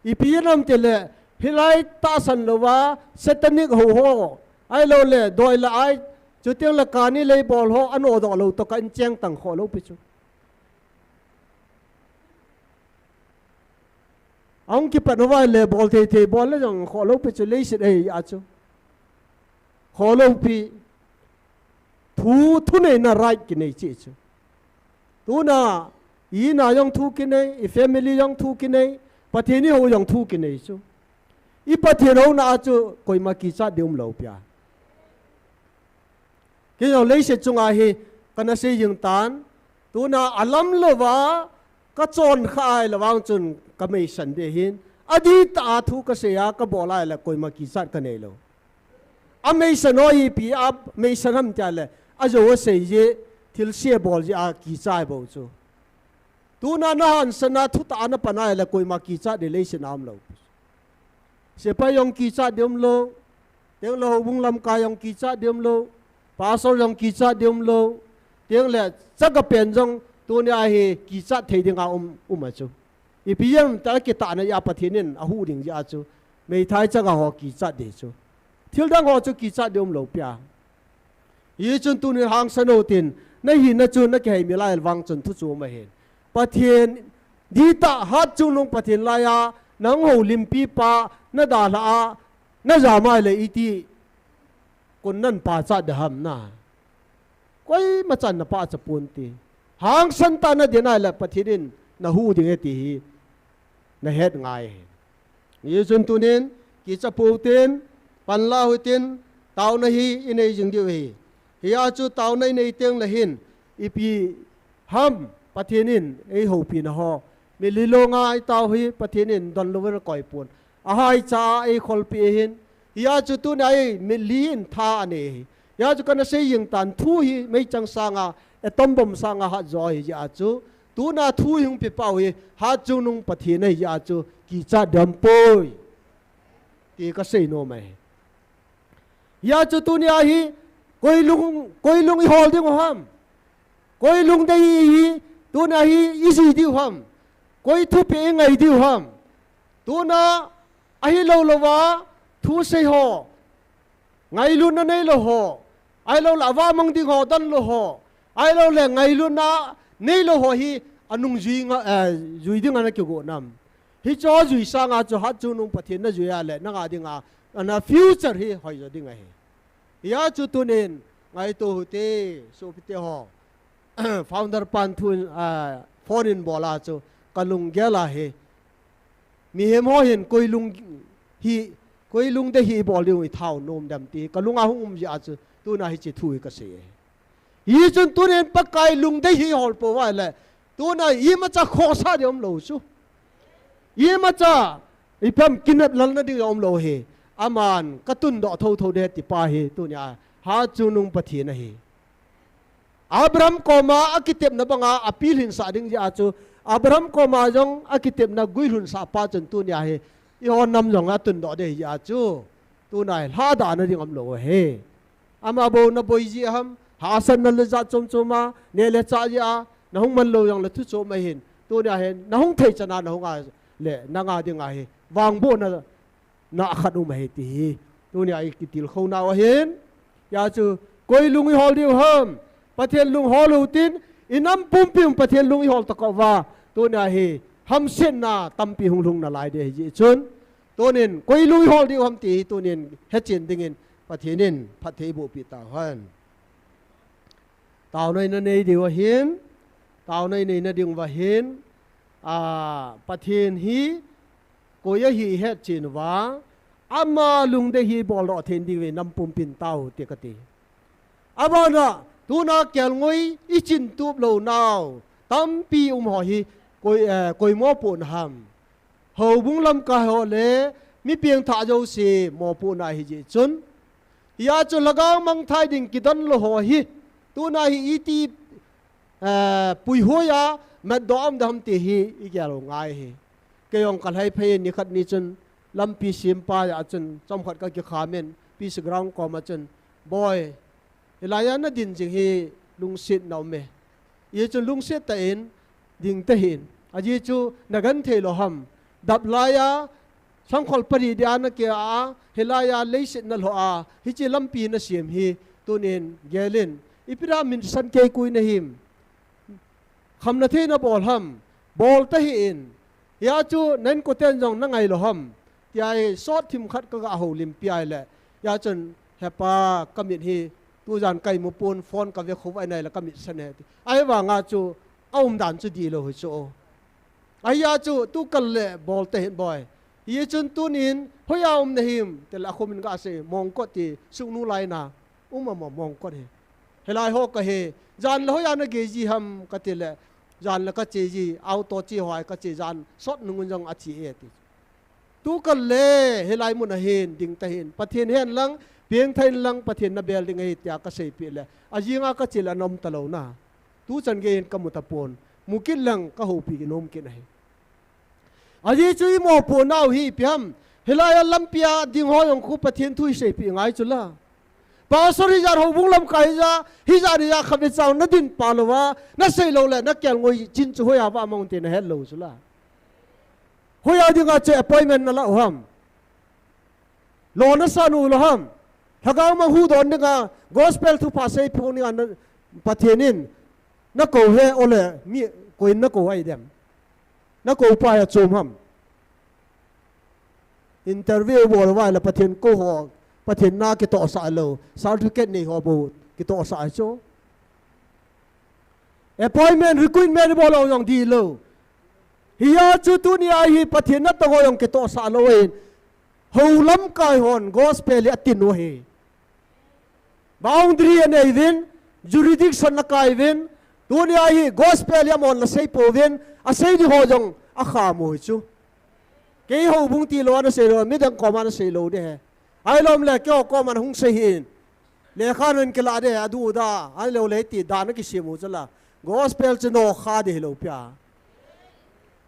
Ipi ham ti le, hilai tahsan louva, satanic ho ho, ahilou le, doi la ai, chuteng le kani lei bol ho, anodoh lou toh ka in cheng tang kho lou pi chu. Ahung kipat uva le bol thei thei bol le jong kho lou pi chu leiset ahi a chu. Kho lou pi. Thu, thuneina right kinei cheh chu. Tuna, i na jong thu kinei, i family jong thu kinei, Pathen i hou jong thu kinei chu. I Pathen houna a chu koima kichat ding um lou pi a. Kei jong leiset chunga hi kana sei jing tan, tuna alam louva, ka chon kha ai le vang chun ka meisan ding ahin, adih tah a thu ka sei a, ka bol ai le koima kichat ka nei lou. Ameisan ho ipi a meisan ham tia le, ajou asei jeh, thilse bol jeh a kichat bou chu. Tuna na hansan a thutah a na pan ai le koima kichat ding leiset a um lou. Sepai jong kichat ding um lou. Teng le houbung lamkai jong kichat ding um lou. Pastor jong kichat ding um lou. Teng le chaga pen jong tunia hi kichat thei dinga um, um a chu. Ipi jeh ham tia kitahna a Pathen in ahuh ding jeh a chu. Meithai chaga ho kichat ding chu. Thil dang ho chu kichat ding um lou pi a. Hichun tunin hangsan u tin, na hina chu na kihei mil a el vang chun thu chu um ahin. Pathen, dih tah hatchungnung Pathen laiya, nang houlimpi pa, na dalha a, na jam ai le iti, kon nan pachat ding ham na. Koima chan na pachat pon te. Hangsan tah na ding ai le Pathen in na huh ding e ti hi, na het ngai ahi. Hichun tunin, kicha pou tin, panla u hitin, taona hi i nei jing diu ahi. Hia chu taona i nei teng le hin, ipi ham Pathen in ei houpina ho. Mitlhi longa i tao hi Pathen in donlou in akoi pon. Ahaicha a ei kholpi ahin. Hia chu tunia hi mitlhi in tha anei ahi. Hia chu kana sei jing tan thu hi meichang sanga, atom bomb sanga hat jo ahi jeh a chu. Tuna thu hi hung pe pau hi, hatchungnung Pathen ahi jeh a chu, kichat ding poi. Ti ka sei nom ahi. Hia chu tunia hi, koi lung, koi lung i hol diu ham. Koi lungdei hi, tunia hi, i ji diu ham. Koi thupeh i ngai diu ham. Tuna, ahilou louva, thusei ho. Ngailutna neilou ho, ahilou le avahmang ding ho, donlou ho, ahilou le ngailutna neilou ho hi anung jui nga, eh, jui dinga na kigo nam. Hicho jui sanga chu hatchungnung Pathen na jui a le, nanga dinga, ana future hi hoijo ding ahi. Hia chu tunin, ngaito u hite, sopite ho. Founder pan thu, ah, phone in bol a chu, ka lunggel ahi. Mihem ho hin koi lung hi Koi lungdei hi ibol diu ithao nom dem ti kalunga hung um jeh a chu tuna hiche thu hi kasei e. Hichun tunin Pakai lungdei hi ihol pouva ahile, tuna imacha khohsah ding umlou chu. Imacha, ipi ham kinep lelna ding umlou hi. Aman katundoh thotho ding tipa hi tunia hatchungnung Pathen ahi. Abraham koma akitepna banga apilhinsah ding jeh a chu, Abraham koma jong akitepna guilhunsah pa chun tunia hi, ihon nam jong atundoh ding ahi jeh a chu, tuna hi lhadahna ding umlou ahi. Ama bou naboi ji ham, hahsatna le jat chom chom a, neh le chah jeh a nahung man lou jongle thu chom ahin, tunia hin nahung thei chan a nahung a le nanga dinga hi vangbohna na khat um ahi ti hi tunia ikitilkhou nau ahin. Hijeh a chu koi lung ihol diu ham? Pathen lung hol utin, inam pumpi un Pathen lung ihol tokah uva, tunia hi hamsetna tampi hung lhung nalai ding ahi jeh chun, tunin koi lung ihol diu ham ti hi tunin hechen dingin Pathen in phatthei eibohpeh tauhen. Taona inei diu ahin, taona inei na diuva hin, a, Pathen hi koi ahi ihetchen uva, ama lungdei hi iboldoh thei diuvin nam pumpin tao te kati. Abana, tuna kelngoi ichintup lou nau tampi um ho hi koi, eh, koi mopohna ham? Houbung lamkai ho le mi pengthah jouse mopohna ahi jeh chun, hijeh a chu lhagao mangthai ding kidon lou ho hi, tuna hi iti, eh, puihoi a matdoh a um ding ham ti hi igel u ngai ahi. Kei jong kalhai phei in nikhat ni chun lampi sempa jeh a chun chomkhat kakikham in Peace Ground koma chun, Boi, hilai a nadin jing hi lungsetna um e. Hichun lungset tah in ding tahih in. Ajeh chu nagenthei lou ham? Dap lai a sangkhol pari dia naki a, hilai a leiset nalhoh a hiche lampi nasem hi tunin gel in. Ipi dia min san kei kui nahim? Khamna thei nabol ham? Bol tahih in. Hijeh a chu na inkoten jong nangai lou ham? Tia hi sot themkhat kaga houlimpi ahile, hijeh a chun, He pa, kamit hi tujan kaimu pon, phone kave khovah in ahile kamit san e ti. Ahivanga chu aumdan chu dihlou hi chu. Ahijeh a chu tukal le bol tahih in boi. Hichun tunin hoiya um nahim? Tile akhomin gasei, Mongkot ti, Sugnu laina. Um a mo, Mongkot hi. Hilai ho kahi, jan le hoiya nagei ji ham katile, jan le kache ji, auto che ho a kache, jan sot nungun jong ache e ati. Tukal le hilai mun a hin ding tahih in, Pathen hen lang, pengthah in lang, Pathen nabel ding ahi tia kaseipeh le, ajing a kache le ana um talou na. Tuchan gei hin kamu tapon, mukit lang kahoupi nom kit ahi. Ajeh chu imopohnau hi ipi ham? Hilai a lampi a ding ho jong khu Pathen thu hi seipeh ngai chu la. Pastor hijat, houbung lamkai hijat, hijat hijat khatvei chang nadin pah louva, nasei lou le nakelngoi chin chu hoiya vah mang te nahet lou chu la. Hoiya dinga chu appointment nalah u ham? Lo nasan u lou ham? Lhagao mang huhdoh dinga, gospel thupha seiphong dinga na, Pathen in nakou he, ole mi koiin nakou ahi dem? Nakou pa hi achom ham? Interview bol uva le Pathen kou ho, Pathen na kitohsah lou, certificate nei ho bou kitohsah ahi chu. Appointment, recruitment bol u jong dihlou. Hijeh a chu tunia hi Pathen natong ho jong kitohsah lou ahin, hou lamkai hon gospel hi atin u ahi. Boundary anei uvin, jurisdiction akai uvin, tunia hi gospel hi amahon asei pouvin, asei ding ho jong akham u ahi chu. Kei houbung tilou a nasei lou, midang koma nasei lou ding ahi. Ahilou le keiho koma nahung sei hih in, lekha nahin kilah ding ahi, adu da, ahilou le ti dan akisem u chu la. Gospel chu nokha ding hilou pi a,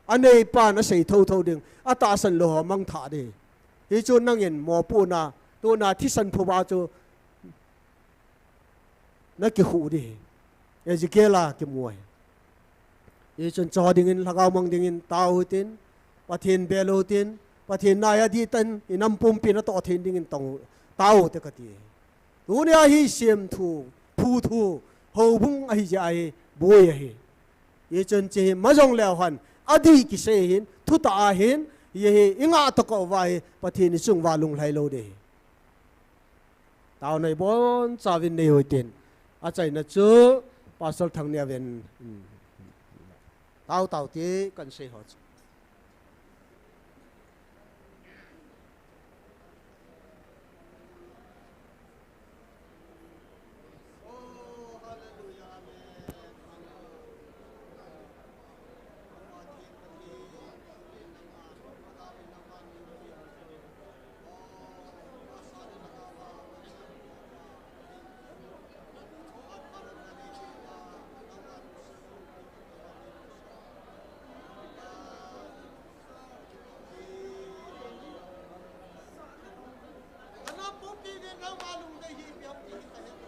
aneipan asei thotho ding, atahsan lou ho mangthah ding. Hichu nangin mopohna, tuna thisan phuba chu nakikhuh ding ahi. Ezekiel a kimu ahi. Hichun cho dingin, lhagao mang dingin tao hitin, Pathen bel u hitin, Pathen na hi adih tah in inam pumpi natoh thei dingin tong u, tao u te kati ahi. Tunia hi semthu, phuthu, houbung ahi jeh ahi, boi ahi. Hichun hiche hi majong leu hen, adih kisei ahin, thutah ahin, hiche hi ingah tokah uva hi, Pathen ichung uva lunglhai lou ding ahi. Taona ibonchauvin nei u hitin, achaina chu Pastor Thangneovin, um, tao tao ti kahin sei ho chu. Pi din nangma lungdei hi piau ti hi ka he.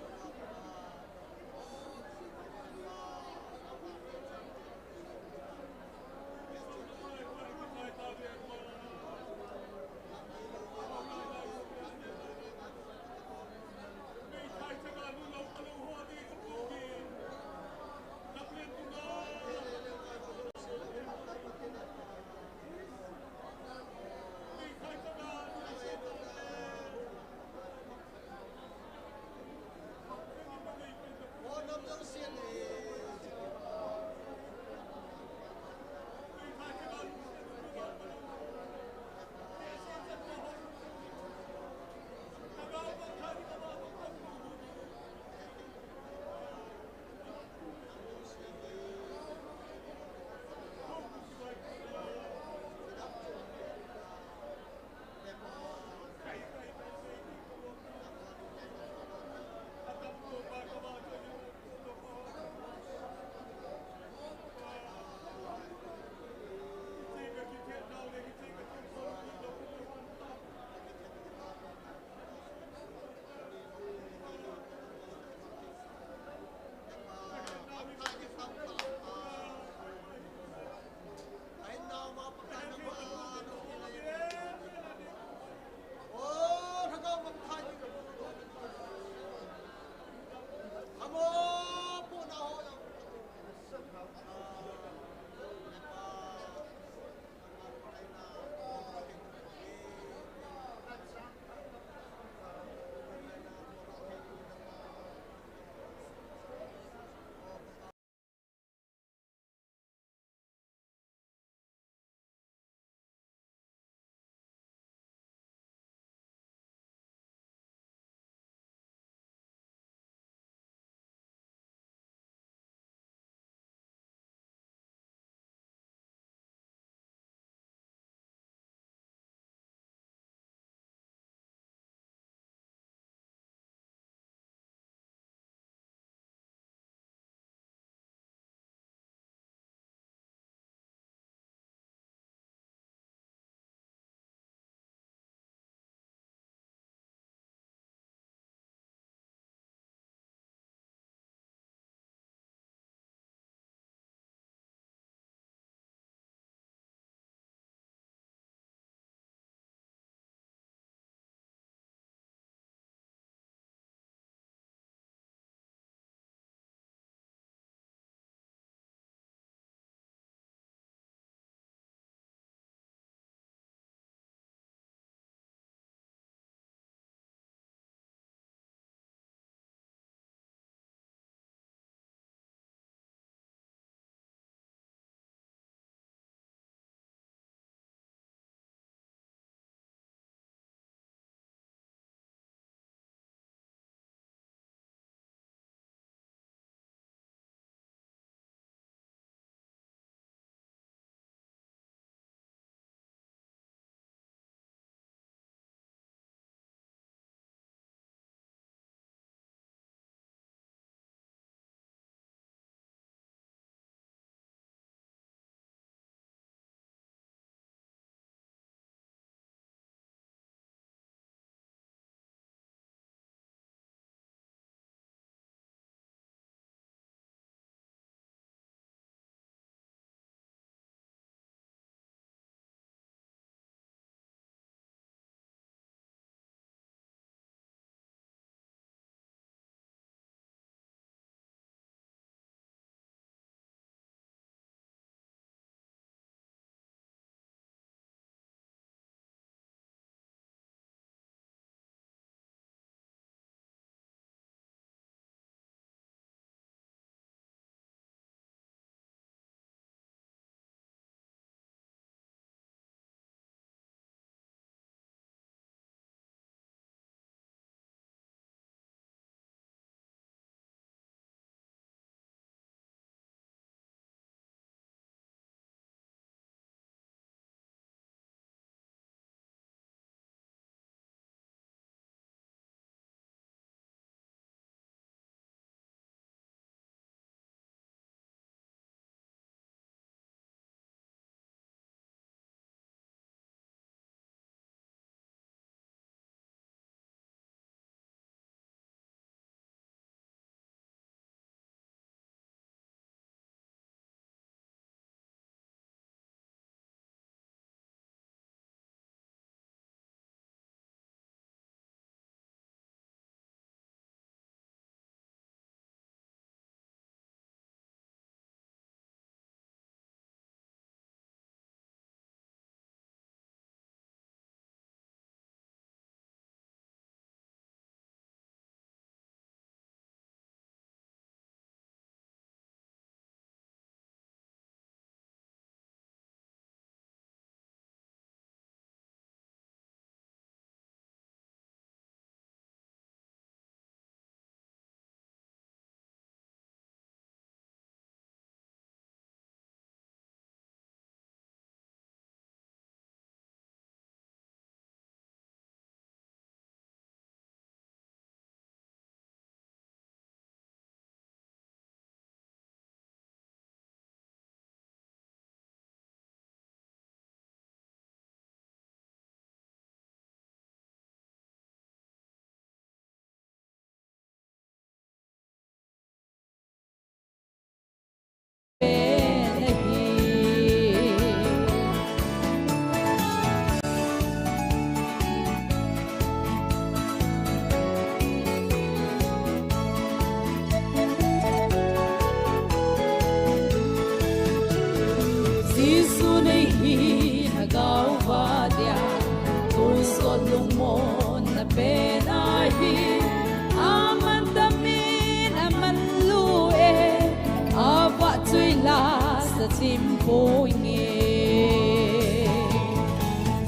Oi nge.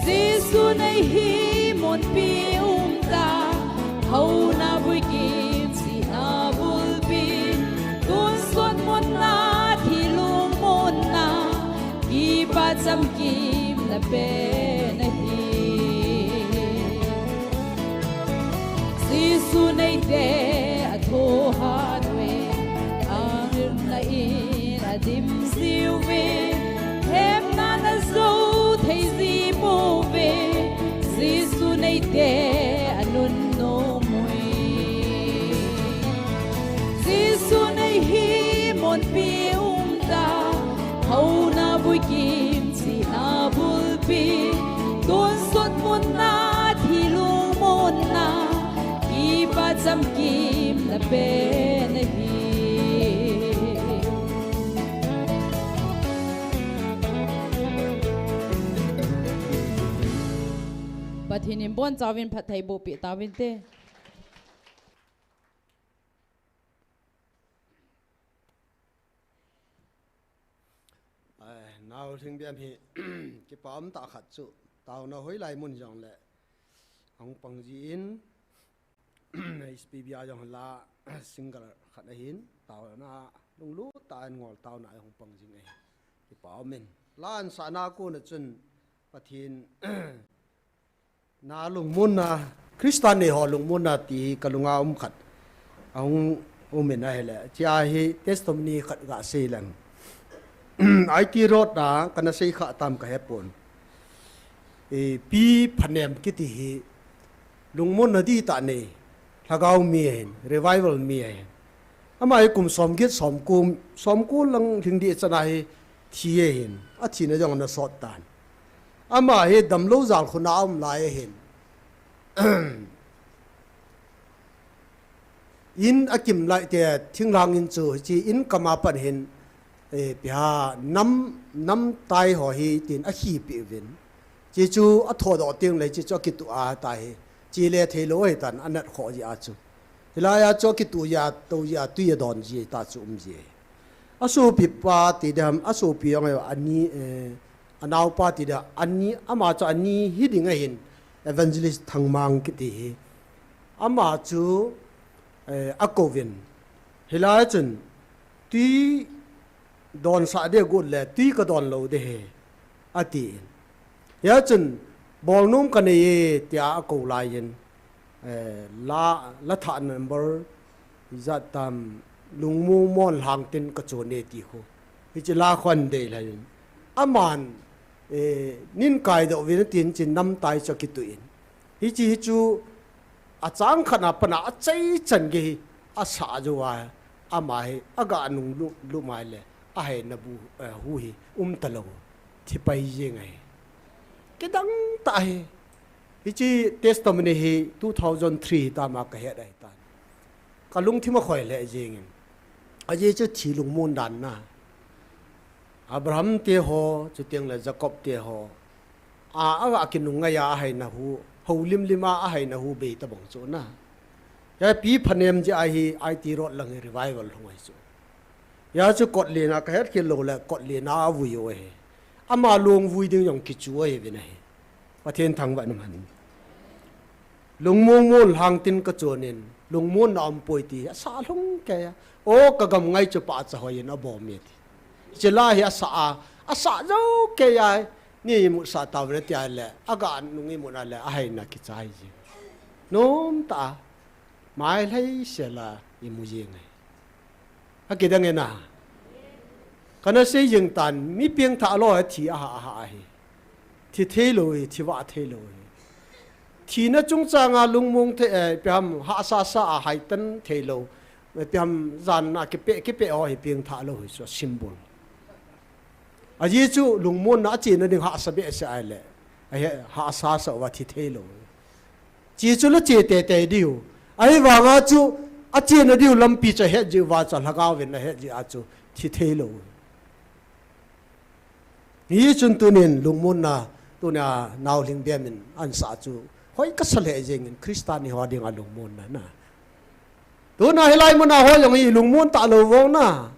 Jesu nei hi munpi umta, houna vui kim sihna bulpi, tonsot munna thi lungmonna, kipa chamkimna pen ahi. Jesu neite athohat uve, angilna in adim jiuve, hemna na jou thei ji pouve, Jesu neite anunnom uve. Jesu nei hi munpi umta, houna vui kim sihna bulpi, tonsot munna thi lungmonna, kipa chamkimna pen ahi. Pathen in abonchauvin phattheiboh peh tauvinte. Ai, Nau Lhingbem hi kipa umtah khat chu, taona hoilai mun jongle ahung pang jin, H P B a jong la single khat ahin, taona lunglut tah in ngol taona ahung pang jing ahi. Kipa umin. La ansahna kona chun Pathen na lungmonna, Christian nei ho lungmonna ti hi kalunga um khat ahung umin ahile, chea hi testimony khat gasei leng. I T Road a kana sei kha tam kahepon. E, Pi Phanem kiti hi lungmonna dihtah nei, lhagao mi ahin, revival mi ahin. Ama hi kum somget, somko, somko lang lhing ding chana hi thi ahin, athina jong ana sot tan. Ama hi damlou jalkhun a aum lai ahin. In akim laite, thinglhang in chu, hiche in kama pat hin, eh, pia nam, namtai ho hi tin akhipeh uvin. Hiche chu athodoh tengle hiche chu akituh a tai hi. Chele theilou ahitan, anat khoh jeh a chu. Hilai a chu akituh jeh a, tou jeh a, tui adon jeh ta chu um ji. Asopipa ti diham, asopi jong ahi, ani, eh, anaopa ti diham, ani, ama chu ani hiding ahin, Evangelist Thangmang kiti hi. Ama chu, eh, akouvin. Hilai a chun, tui donsah ding agot le, tui kadon lou ding ahi, atin. Hia chun, bolnom kanei e, tia akou laiyin, eh, la, la thah number, ijat tam, lungmong mon lhangtin kachon e ti khu. Hiche la khu ahin deilhai in. Aman, eh, nei kaidoh uvin atin chun namtai chu akituh in. Hiche hi chu achang khat a pat a achaichan gei hi asah jou a, ama hi aga nunglut, lut mai le, ahaina bu, eh, hu hi umtalou. Thipai jeng ahi. Kidang tah ahi. Hiche testimony hi two thousand three hitama kahet ahitan. Kalungthim akhoi lheh jengin. Ajeh chu thi lungmon dan na. Abraham te ho, chuteng le Jacob te ho. A, a, akinung ngai a ahaina hu, houlim lim a ahaina hu bei tabang chu na. Hia Pi Phanem jeh a hi I T Road lang hi revival hung ahi chu. Hia chu kotlen a kahet khel lou le kotlen a avui u ahi. Ama long vui ding jong kichu ahiuvin ahi. Pathen thangvah in umhen. Lungmong mon lhangtin kachon in, lungmonna aumpoi ti, asah lhung kei a. O, kagam ngai chu pahcha hoiyin abom e ti. Hiche la hi asah a, asah jou kei a, nei imutsah tauvin ati a le, aga nung imut a le, ahaina kichai ji. Nomtah a, mailhai sela imu jeng ahi. Akidang e na. Kana sei jeng tan, mi pengthah lou athi aha aha ahi. Thi theilou hi, thi vah theilou hi. Thina chungchang a lungmong thei, eh, ipi ham hahsa sa a haitan theilou. Ipi ham jan a kipe, kipe ho hi pengthah lou hi chu symbol. Ajeh chu lungmonna achena ding hahsa behseh ahile. Ahi hahsa sa uva thi theilou. Che chu la che teitei diu. Ahivanga chu achena diu lampi chu ahet jeh uva chu lhagao vin ahet jeh a chu thi theilou. Hichun tunin lungmonna, tunia Nau Lhingbem in ansah chu hoi kasa lheh jengin Christian ho dinga lungmonna na. Tuna hilai muna ho jong hi lungmon talou vang na.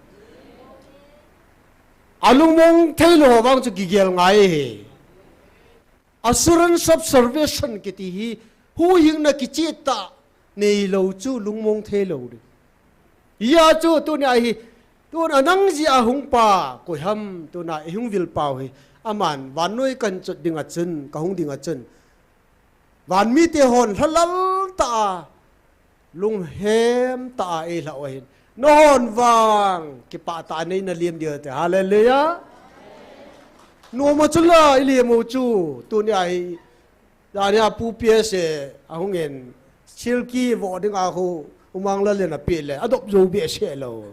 Alungmong theilou vang chu kigel ngai hi. Assurance of salvation kiti hi, huhhingna kicheh tah neilou chu lungmong theilou ding. Hia chu tunia hi, tun anang jeh a hung pa, koiham tuna eihung vil pau hi, aman vannoi kahin chot ding a chun, kahung ding a chun, vanmite hon lhalal tah a, lunghem tah a eilhah u ahin. Nahon vang kipah tah a neina lem diu ati. Hallelujah. Noma chula ilem u chu. Tunia hi, jania Pu P S ahung in, silki vo dinga khu, umang la lena pe le, adop jou behseh lou.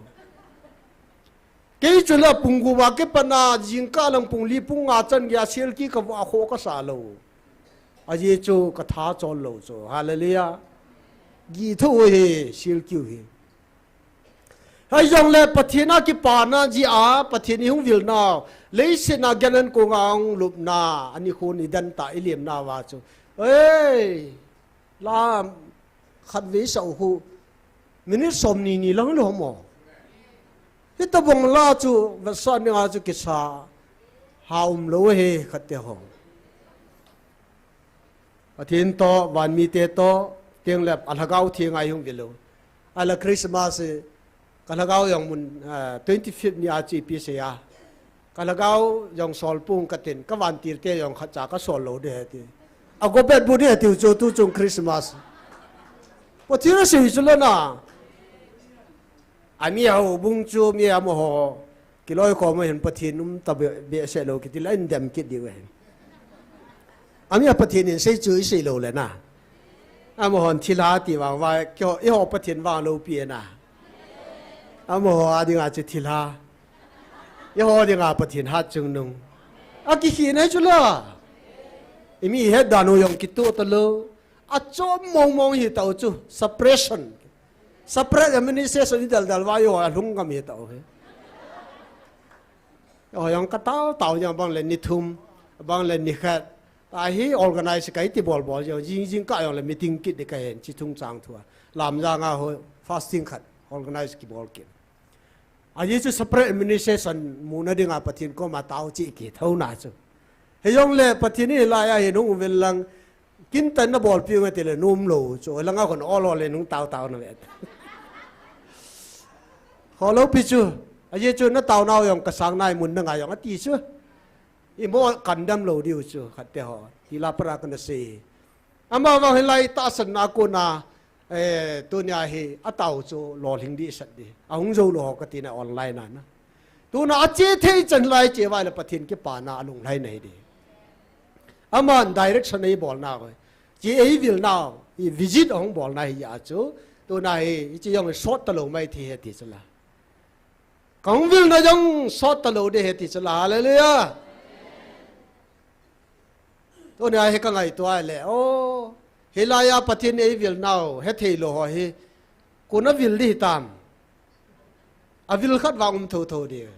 Kei chula pung gup a kipatna, jingkah lang pung li pung nga chan geiya silki kavo a kho kasa lou. Ajeh chu katha chol lou chu. Hallelujah. Githo hi silki u hi. Hijongle Pathen a kipana jeh a, Pathen ihung vilnau, leiset a gan an kong a hung lupna, ani khun idan tah ilemna uva chu. Ei, la khatvei sah u khu, minute somni ni lang lou mo. Hitobang la chu, vetsah dinga chu kisa, ha umlou hi khatte ho. Pathen toh, vanmite toh, tengle alhagao thenga ihung vil u. Ala Christmas, eh, kalhagao jong mun, ah, twenty fifth ni a chu ipi sei a. Kalhagao jong sol pung katin, kavantilte jong khatcha kasol lou ding ahi ti. Ago bet bu ding ahi tiu chu tuchung Christmas. Pathen asei chu lona. Ami houbung chu mi amaho kiloikhom u hin Pathen um ta be, behseh lou kiti le ahin dem kit diu ahin. Ami a Pathen in sei chu isei lou le na. Amahon thilha ti vang uva, keiho, eiho Pathen vang loupi e na. Amaho a dinga chu thilha. Eiho dinga Pathen hatchungnung. Akikhel nai chu la. Imi het dan u jong kitoh talou. Achom mong mong hi tau chu. Suppression. Separate administration idal dal uva eiho alhung ngam hi tau hi. Eiho jong katao tao jong bang le ni thum, bang le ni khat. Tahi organize kaiti bol bol jong, jing jingkah jong le meeting kit ding kahin, chi thung chang thua. Lamjang a ho fasting khat organize kibol kit. Ajeh chu separate administration muna dinga Pathen koma tao cheh kithouna chu. Hijongle Pathen in hilai a hin hung uvin lang, kintan nabolpi u nge tile nom lou chu. Langa khun ol ol le nung tao tao na ve. Kholou pi chu. Ajeh chu nataonau jong kasang nai mun nanga jong ati chu. Imo kandam lou diu chu khatte ho. Tila para kana sei. Amavang hilai tahsanna kona, eh, tunia hi atao chu lolhing dehset ding. Ahung jou lou ho katina online a na. Tuna ache thei chan lai che uva le Pathen kipana alunglhai nai ding. Aman direction eibolna koi. Che eivilnau, i visit ahung bolna hi a chu. Tuna hi, hiche jong sot talou mai thei ahi ti chu la. Kahung vilna jong sot talou ding ahi ti chu la. Hallelujah. Tunia hi kangaito a le, o, hilai a Pathen eivilnau, hethei lou ho hi, kona vil ding hitam. Avil khat vang um thotho ding.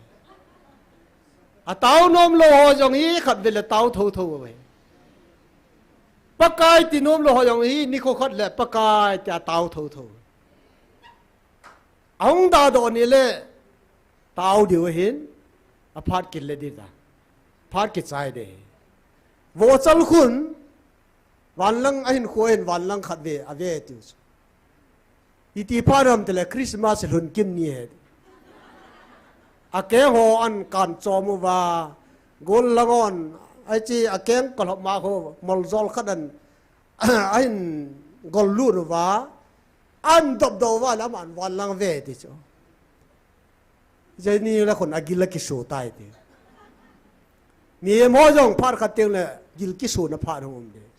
Atao nom lou ho jong hi khat vele tao thotho uve. Pakai ti nom lou ho jong hi nikho khat le Pakai tia tao thotho. Ahung dadoh ni le tao diu ahin, aphat kile ding ta. Phat kichai ding. Vohchal khun, vanlang ahinkho ahin vanlang khat ve, ave tiu chu. Iti phat ham tile Christmas lhun kim ni ahi. Akeng ho an kan chom uva, gol lang on, achi akeng kalhop ma ho, moljol khat an, ahin gol lut uva, an dopdoh uva le aman vanlang ve ti chu. Jeni la khun agil akisu tai ti. Mihem ho jong phat khat teng le gil kisuna phat hung um ding.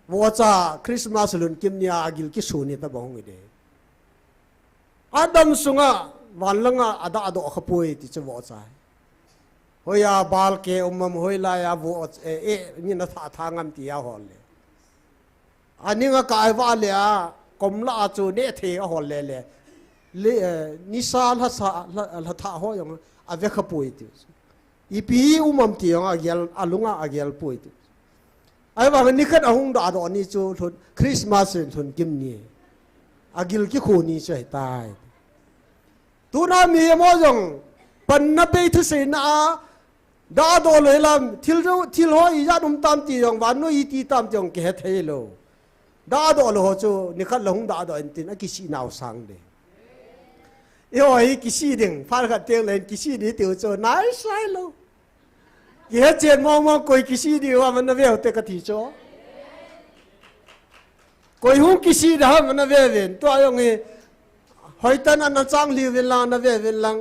Vohcha Christmas lhun kim nia agil kisu ni tabang hung hi ding. Adam sunga vanlanga ada adoh khapoi ti chu vohcha. Hoiya bal ke um am hoilai a voh, eh, eh, mina tha tha ngam ti ahol le. Aning a kai va le a, kom la a chu neh thei ahol le le. Le, eh, nisa lhasa, lha, lhatha ho jong ave khapoi ti. Ipi um am ti jong agel, alunga agel poi ti. Ahivang nikhat ahung dadoh ni chu lhun, Christmas in lhun kim ni. Agil kikhu ni chu ahitai. Tuna mihem ho jong Panna bei thuseina a, dahdoh lou lam, thil jo, thil ho ijat um tam ti jong, vannoi iti tam ti jong kihe thei lou. Dahdoh lou ho chu, nikhat le hung dahdoh intin, akisih nau sang ding. Eiho hi kisih ding, phat khat teng le kisih ding tiu chu, nai sai lou. Kihe chen mong mong koi kisih ding ham ana veu te kati chu. Koi hung kisih ding ham ana ve uvin, tua jong hi, hoitah in ana changlhi uvin lang, ana ve uvin lang,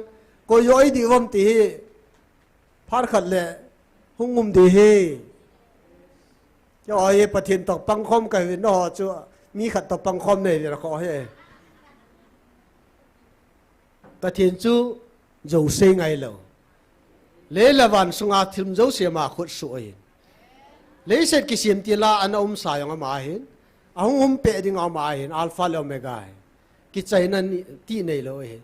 koi jong idih uvam ti hi. Phat khat le hung um ding ahi. Keiho hi Pathen toh pangkhom kahiuvin, nangho chu mi khat toh pangkhom nahiuvin kho hi. Pathen chu jouse ngailou. Lei le van sunga thil jouse ama khut suh ahin. Leiset kisem til a ana umsa jong ama ahin. Ahung um peh ding ama ahin, Alpha le Omega ahi. Kichaina ni, ti neilou ahi.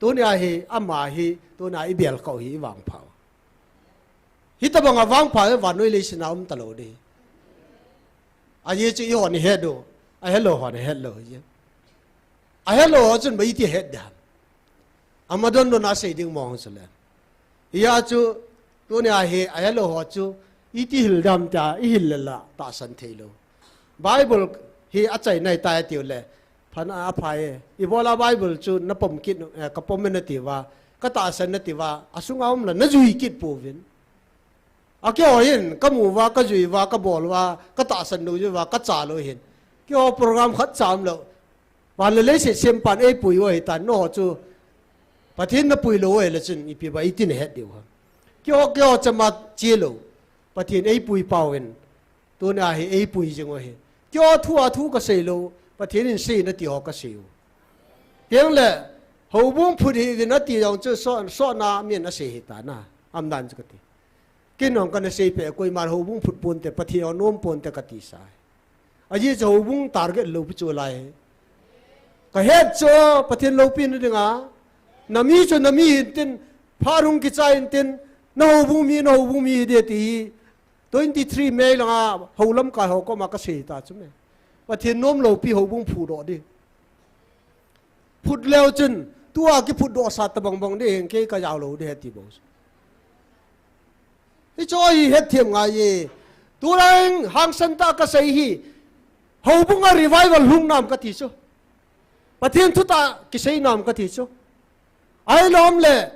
Tunia hi, ama hi, tunia ibel kah u hi ivangpha u. Hitobang a vangpha u vannoi leiset a um talou ding. Ajeh chu eihon ihet u, ahelou hon ahet lou ahi. Ahelou ho chun boi iti het ding ham. Ama don don a sei ding mong chu le. Hijeh chun, tunia hi, ahelou ho chu, iti hil ding ham tia, ihil le la, tahsan thei lou. Bible hi achaina ahitai tiu le, phat a aphai e. Ibola Bible chu napom kit, eh, kapom e nati uva, katahsan nati uva, asunga um la, najui kit pouvin. A keiho hin, kamu uva, kajui uva, kabol uva, katahsan lou jeh uva, kacha lou hin. Keiho program khat cha umlou. Van le leiset sempan eipui u ahitan, nangho chu Pathen napui lou u ahile chun ipi ba iti nahet diu ham. Keiho, keiho chama che lou. Pathen eipui pau in. Tunia hi eipui jing u ahi. Keiho thu a thu kasei lou. Pathen in sei nati ho kasei u. Tengle, houbung phut hih uvin ati jong chu so, sona min asei ahitan a. Umdan chu kati. Keiman kana seipeh, koiman houbung phut ponte, Pathen jong nom ponte kati sa. Ajeh chu houbung target lou pi chu lai. Kahet chu Pathen loupina dinga. Nami chu nami hintin, phat hung kichai intin, nahoubung mi, nahoubung mi hiding ti hi. Twenty-three May langa hou lamkai ho koma kasei ta chu me. Pathen nom lou pi houbung phutdoh ding. Phut leu chun, tua kiphutdoh sa tobang bang ding, kei kajao lou ding ahi ti bou. Hichu hi hetthem ngai e. Tulang hangsan tah a kasei hi, houbung a revival lhung nam kati chu. Pathen thutah kisei nam kati chu. Ahilou le,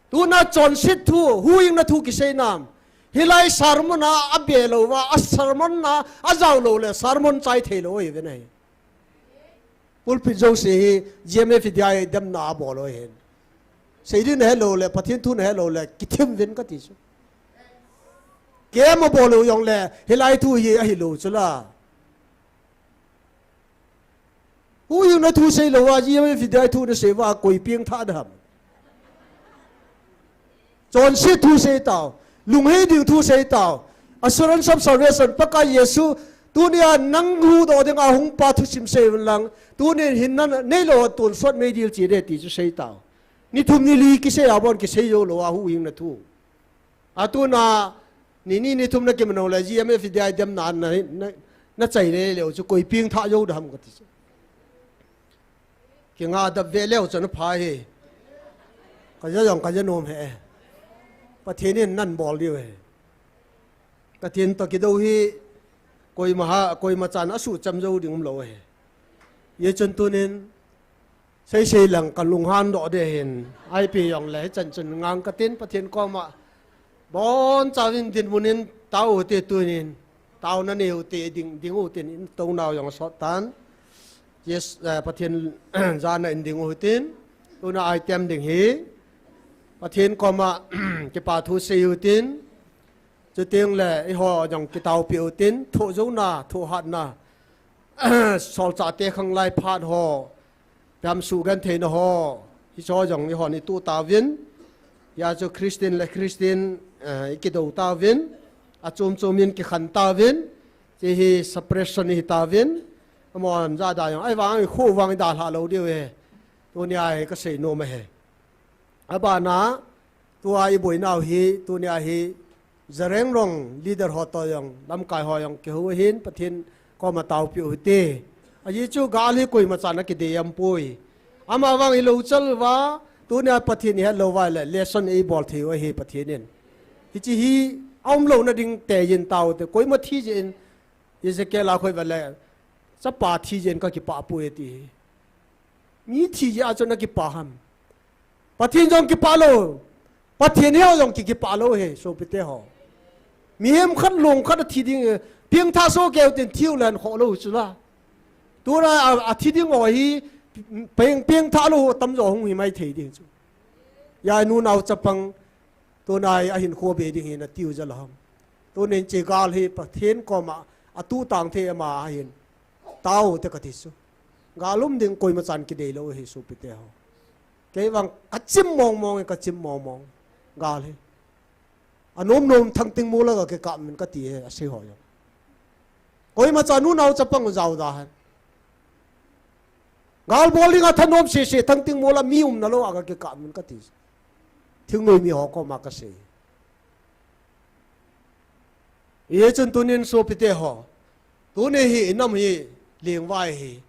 tuna chonset thu, huhhingna thu kisei nam. Hilai sermon a abe lou uva, a sermon a ajao lou le, sermon chai thei lou ahi ve nai. Pulpit jouse hi G M F D I demna abol u ahin. Sei ding nahet lou le, Pathen thu nahet lou le, kithim uvin kati chu. Camp abol u jong le, hilai thu hi ahilou chu la. Huhhingna thu sei lou a, G M F D I thu nasei uva, koi pengthah ding ham. Chonset thu sei tau, lunghei ding thu sei tau, assurance of salvation, Pakai Jesu, tunia nang huhdoh dinga hung pa thusim sei un lang, tunin hinna neilou a tonsot meidil che ding ti chu sei tau. Ni thum ni li kisei a bon kisei jou lou a huhhingna thu. Atuna, ni ni ni thum na kiman u le G M F D I demna na, na, nachai le leu chu koi pengthah jou ding ham kati chu. Kinga dap ve leu chu ana pha hi. Kaja jong kaja nom e. Pathen in nabol diu ahi. Pathen toh kidou hi koima ha, koima chan asuhcham jou ding umlou ahi. Hijeh chun tunin, Seisei lang kalung handoh ding ahin, ipi jong le hichan chun ngang katin Pathen koma. Bonchauvin dinmun in tao uhite tunin, taona nei uhite ding, ding utin in tounau jong asot tan. Yes, eh, Pathen jana in ding utin, tuna item ding hi. Pathen koma kipa thu sei utin, chuteng le eiho jong kitaopi utin, thoh jouna, thoh hatna, solchahte khanglai phat ho, Piamsuh gentheina ho, hicheho jong eihon itoh tauvin. Hijeh chun Christian le Christian, eh, ikidou tauvin. Achom chom in kikhen tauvin. Hiche hi separation ihi tauvin. Amahon jada jong, ahivang ikho vang idalhah lou diu ahi. Tunia hi kasei nom ahi. Abana, tua iboinau hi, tunia hi, Zareng rong leader ho toh jong, lamkai ho jong, kihou ahin, Pathen koma taopi uhite. Ajeh chu gal hi koima chan akidei aum poi. Amavang ilou chal uva, Tunia Pathen ihet lou uva ahile, lesson eibol thei u ahi Pathen in. Hiche hi aumlouna ding teiyin taute, koima thi jeh in, Ezekiel a khoh uva le, chapa thi jeh in kakipah poi ati hi. Mi thi jeh a chu nakipah ham? Pathen jong kipah lou. Pathen hiho jong ki, kipah lou ahi, sopite ho. Mihem khat long khat athi ding, pengthah sohkei u tin thiu len khoh lou chu la. Tuna a, athi ding ho hi, peng, pengthah lou atamjo hung hi maithei ding chu. Hijeh a nunao chapang, tuna hi ahinkho be ding hi natiu jal ham? Tunin hiche gal hi Pathen koma atuh tang thei ama ahin. Taute kati chu. Gal um ding koima chan kidei lou ahi sopite ho. Kei vang kachim mong mong e, kachim mong mong. Gal hi. Anom nom Thangtingmol a kakikap min kati e, asei ho jong. Koima cha nunao chapang u jao da hen. Gal bol dinga thanom sese Thangtingmol a mi umna lou a kakikap min kati. Thingnoi mi ho koma kasei. Hichun tunin sopite ho. Tuni hi inam hi lengvai ahi.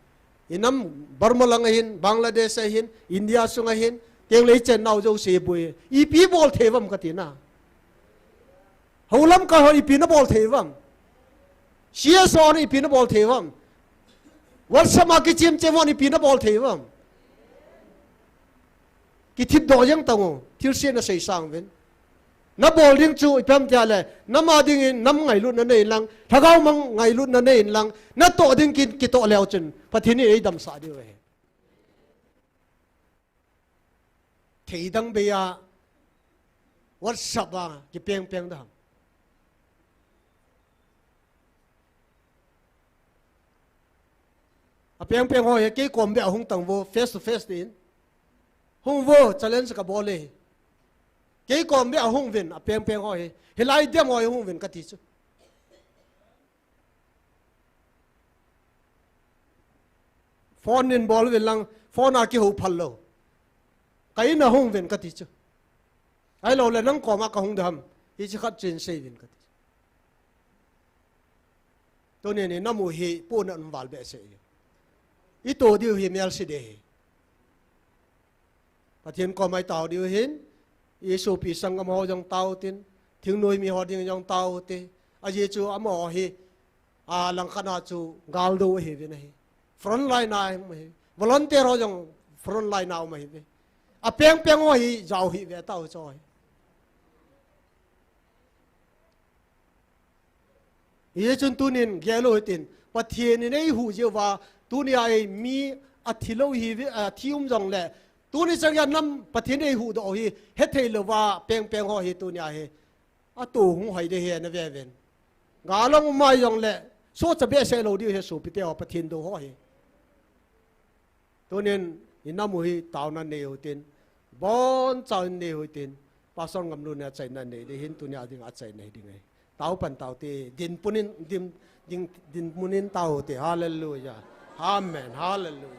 Inam Burma lang ahin, Bangladesh ahin, India sung ahin, tenglei chen nau jouse boi. Ipi bol thei uvam kati na. Houlam kal ho ipi nabol thei uvam? C S O hon ipi nabol thei uvam? WhatsApp a kichim chem hon ipi nabol thei uvam? Kithip doh jeng tang u, thilse nasei sang uvin. Nabol ding chu ipi ham tia le, nam a dingin nam ngailutna nei in lang, lhagao mang ngailutna nei in lang, natoh ding kin kitoh leu chun, Pathen in eidamsah diu ahi. Thei dang bei a, WhatsApp a kipeng peng da ham? Apeng peng ho hi kei kom beh a hung tang vo, face to face tin. Hung vo, challenge kabol e. Kei kom beh a hung uvin, apeng peng ho hi. Hilai dem ho hi hung uvin kati chu. Phone in bol uvin lang, phone a kihou phal lou. Ka in a hung uvin kati chu. Ahilou le nang koma kahung ding ham? Hiche khat chu hin sei uvin kati chu. Tunin inam u hi pohnat um val behseh e. Ito diu hi melse ding ahi. Pathen koma itao diu ahin, isopi sanggam ho jong tao tin, thingnoi mi ho ding jong tao te. Ajeh chu amaho hi, a langkhat a chu galdo ahiuvin ahi. Front line a um ahi. Volunteer ho jong front line a um ahiuve. Apeng peng ho hi jao hih ve tao chu ahi. Hichun tunin gel u hitin, Pathen in eihuh jeh uva, tunia ei mi athi lou hi, athi um jongle, tuni chan geiya nam Pathen in eihuhdoh u hi, hethei louva, peng peng ho hi tunia hi. Atoh hung hoi ding ahi nave uvin. Gal hung um mai jongle, sohcha behseh lou diu ahi sopite ho, Pathen dou ho hi. Tunin, inam u hi taona nei u hitin, boncha in nei u hitin, Pastor Ngamlun in achaina nei ding ahin, tunia ding achaina hiding ahi. Tao pan tao te, dinpun in, din, din, dinpun in tao te, hallelujah. Amen, hallelujah.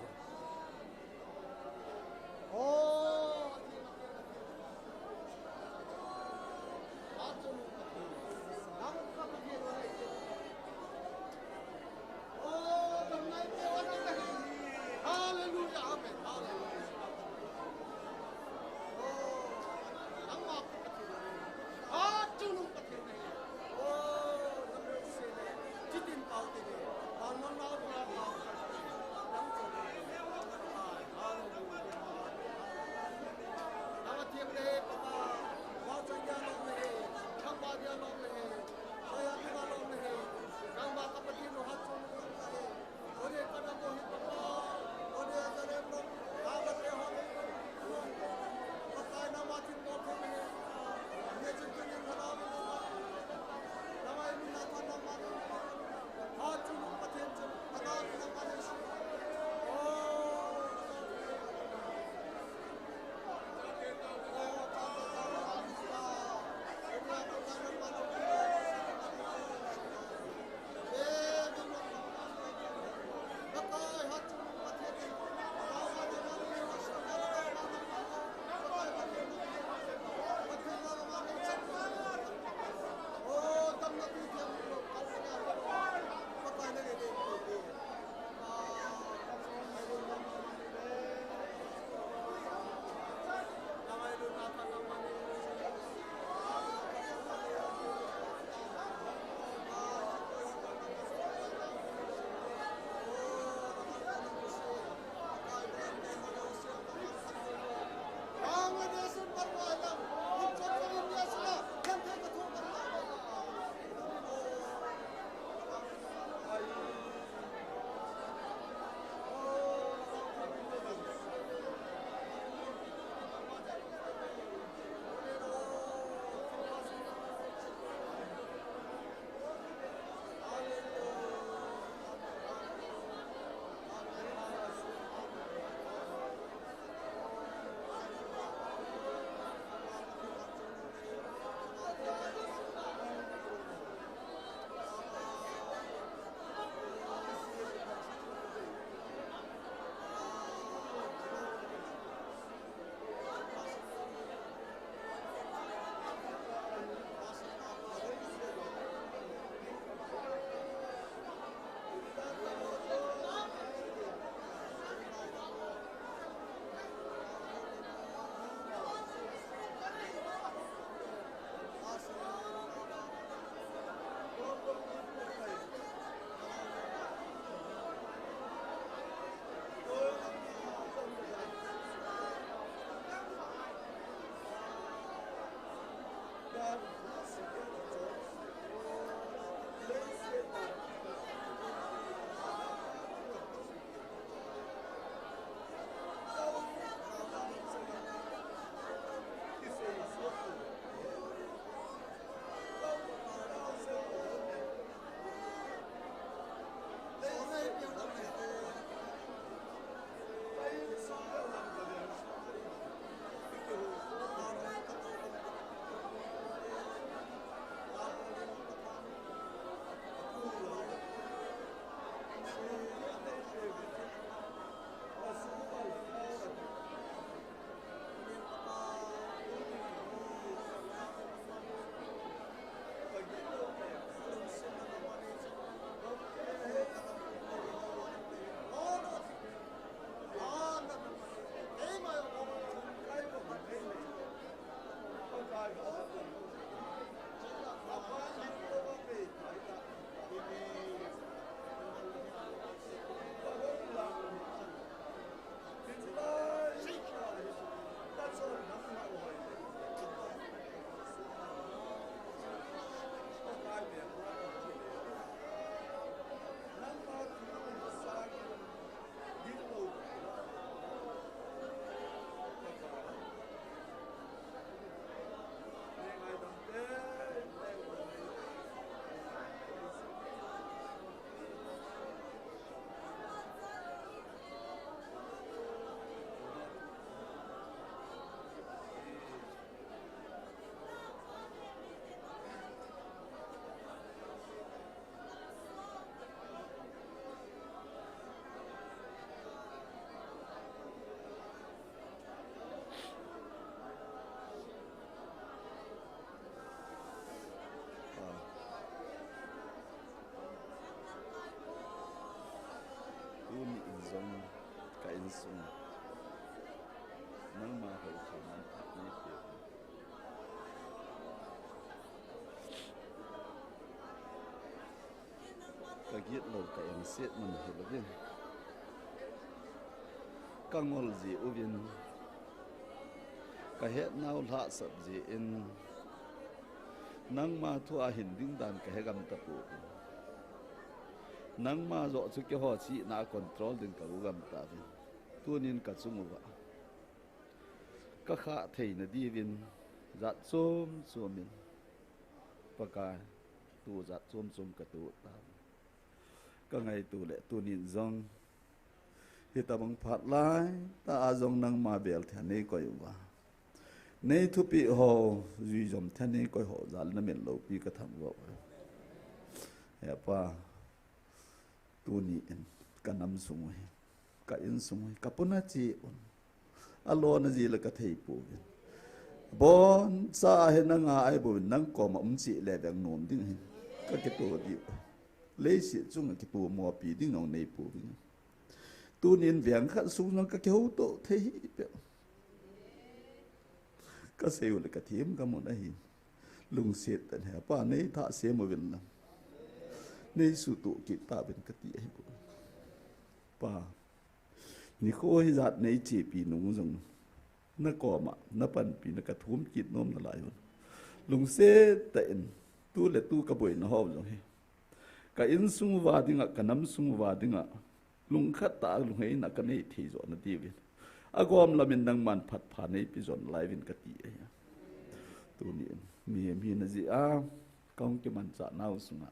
Sung. Nangma hou thei man phat nei pe. Ka git lou ka engset man hi lou vin. Ka ngol ji uvin. Ka hetnau lhahsap ji in. Nangma thu a hin ding dan ka he gam ta pu. Nangma joh chu keiho chihna control ding ka u gam ta vin. Tunin ka chung uva. Ka khah theina diuvin jat chom chom in Pakai thu jat chom chom ka tu ta. Ka ngaito le tunin jong hitabang phat lai ta a jong nangma bel thei nei koi uva. Nei thupi ho, jui jom thei nei koi ho jal na min loupi ka thangvah. He Pa, tuni in ka nam sung u hi, ka in sung u hi, ka puna chi un. A lo na ji le ka thei pu vin. Bon cha he na nga ai bu vin nang koma um chi le veng nom ding hi. Ka ke tu di. Lei si chung ki pu mo pi ding nong nei pu vin. Tunin veng khat sung nang ka ke ho to thei hi pe. Ka sei u le ka thim ka mun ahi. Lungset tan he Pa nei tha se mo vin na. Nei su tu ki ta vin ka ti ahi. Pa. Nikho hi jat nei chepi nung jong. Na koma, na panpi na ka thum kit nom na lai hun. Lungset ta in, tu le tu ka boina ho jong hi. Ka in sung uva dinga, ka nam sung uva dinga. Lungkhat ta lunghei na ka nei thei jo na ti vin. A gom lamin nangman phat pha nei pi jon lai vin ka ti ahi. Tunin, mi, mi na ji a, ka hung ki man cha nau sunga.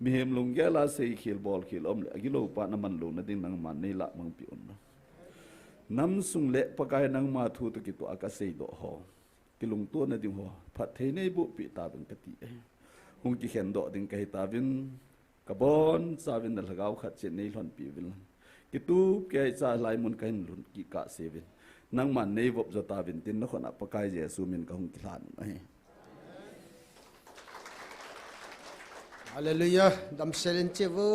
Mihem lunggel a sei khel bol khel om le, a gilou pa na man lou na ding nangman nei lah mang pi un na. Nam sung le Pakai nangma thu to ki to a ka sei do ho. Ki lung to na ding ho. Phat thei nei bu pi ta vin ka ti e. Hung ki khen do ding ka hi ta vin. Ka bon cha vin na lhagao khat che nei lhon pi vin. Ki tu ki ai cha lai mun ka hin lhun ki ka se vin. Nangman nei vop jo ta vin tin na khon a Pakai Jesu min ka hung ki lhan ahi. Hallelujah. Damsel in che vo.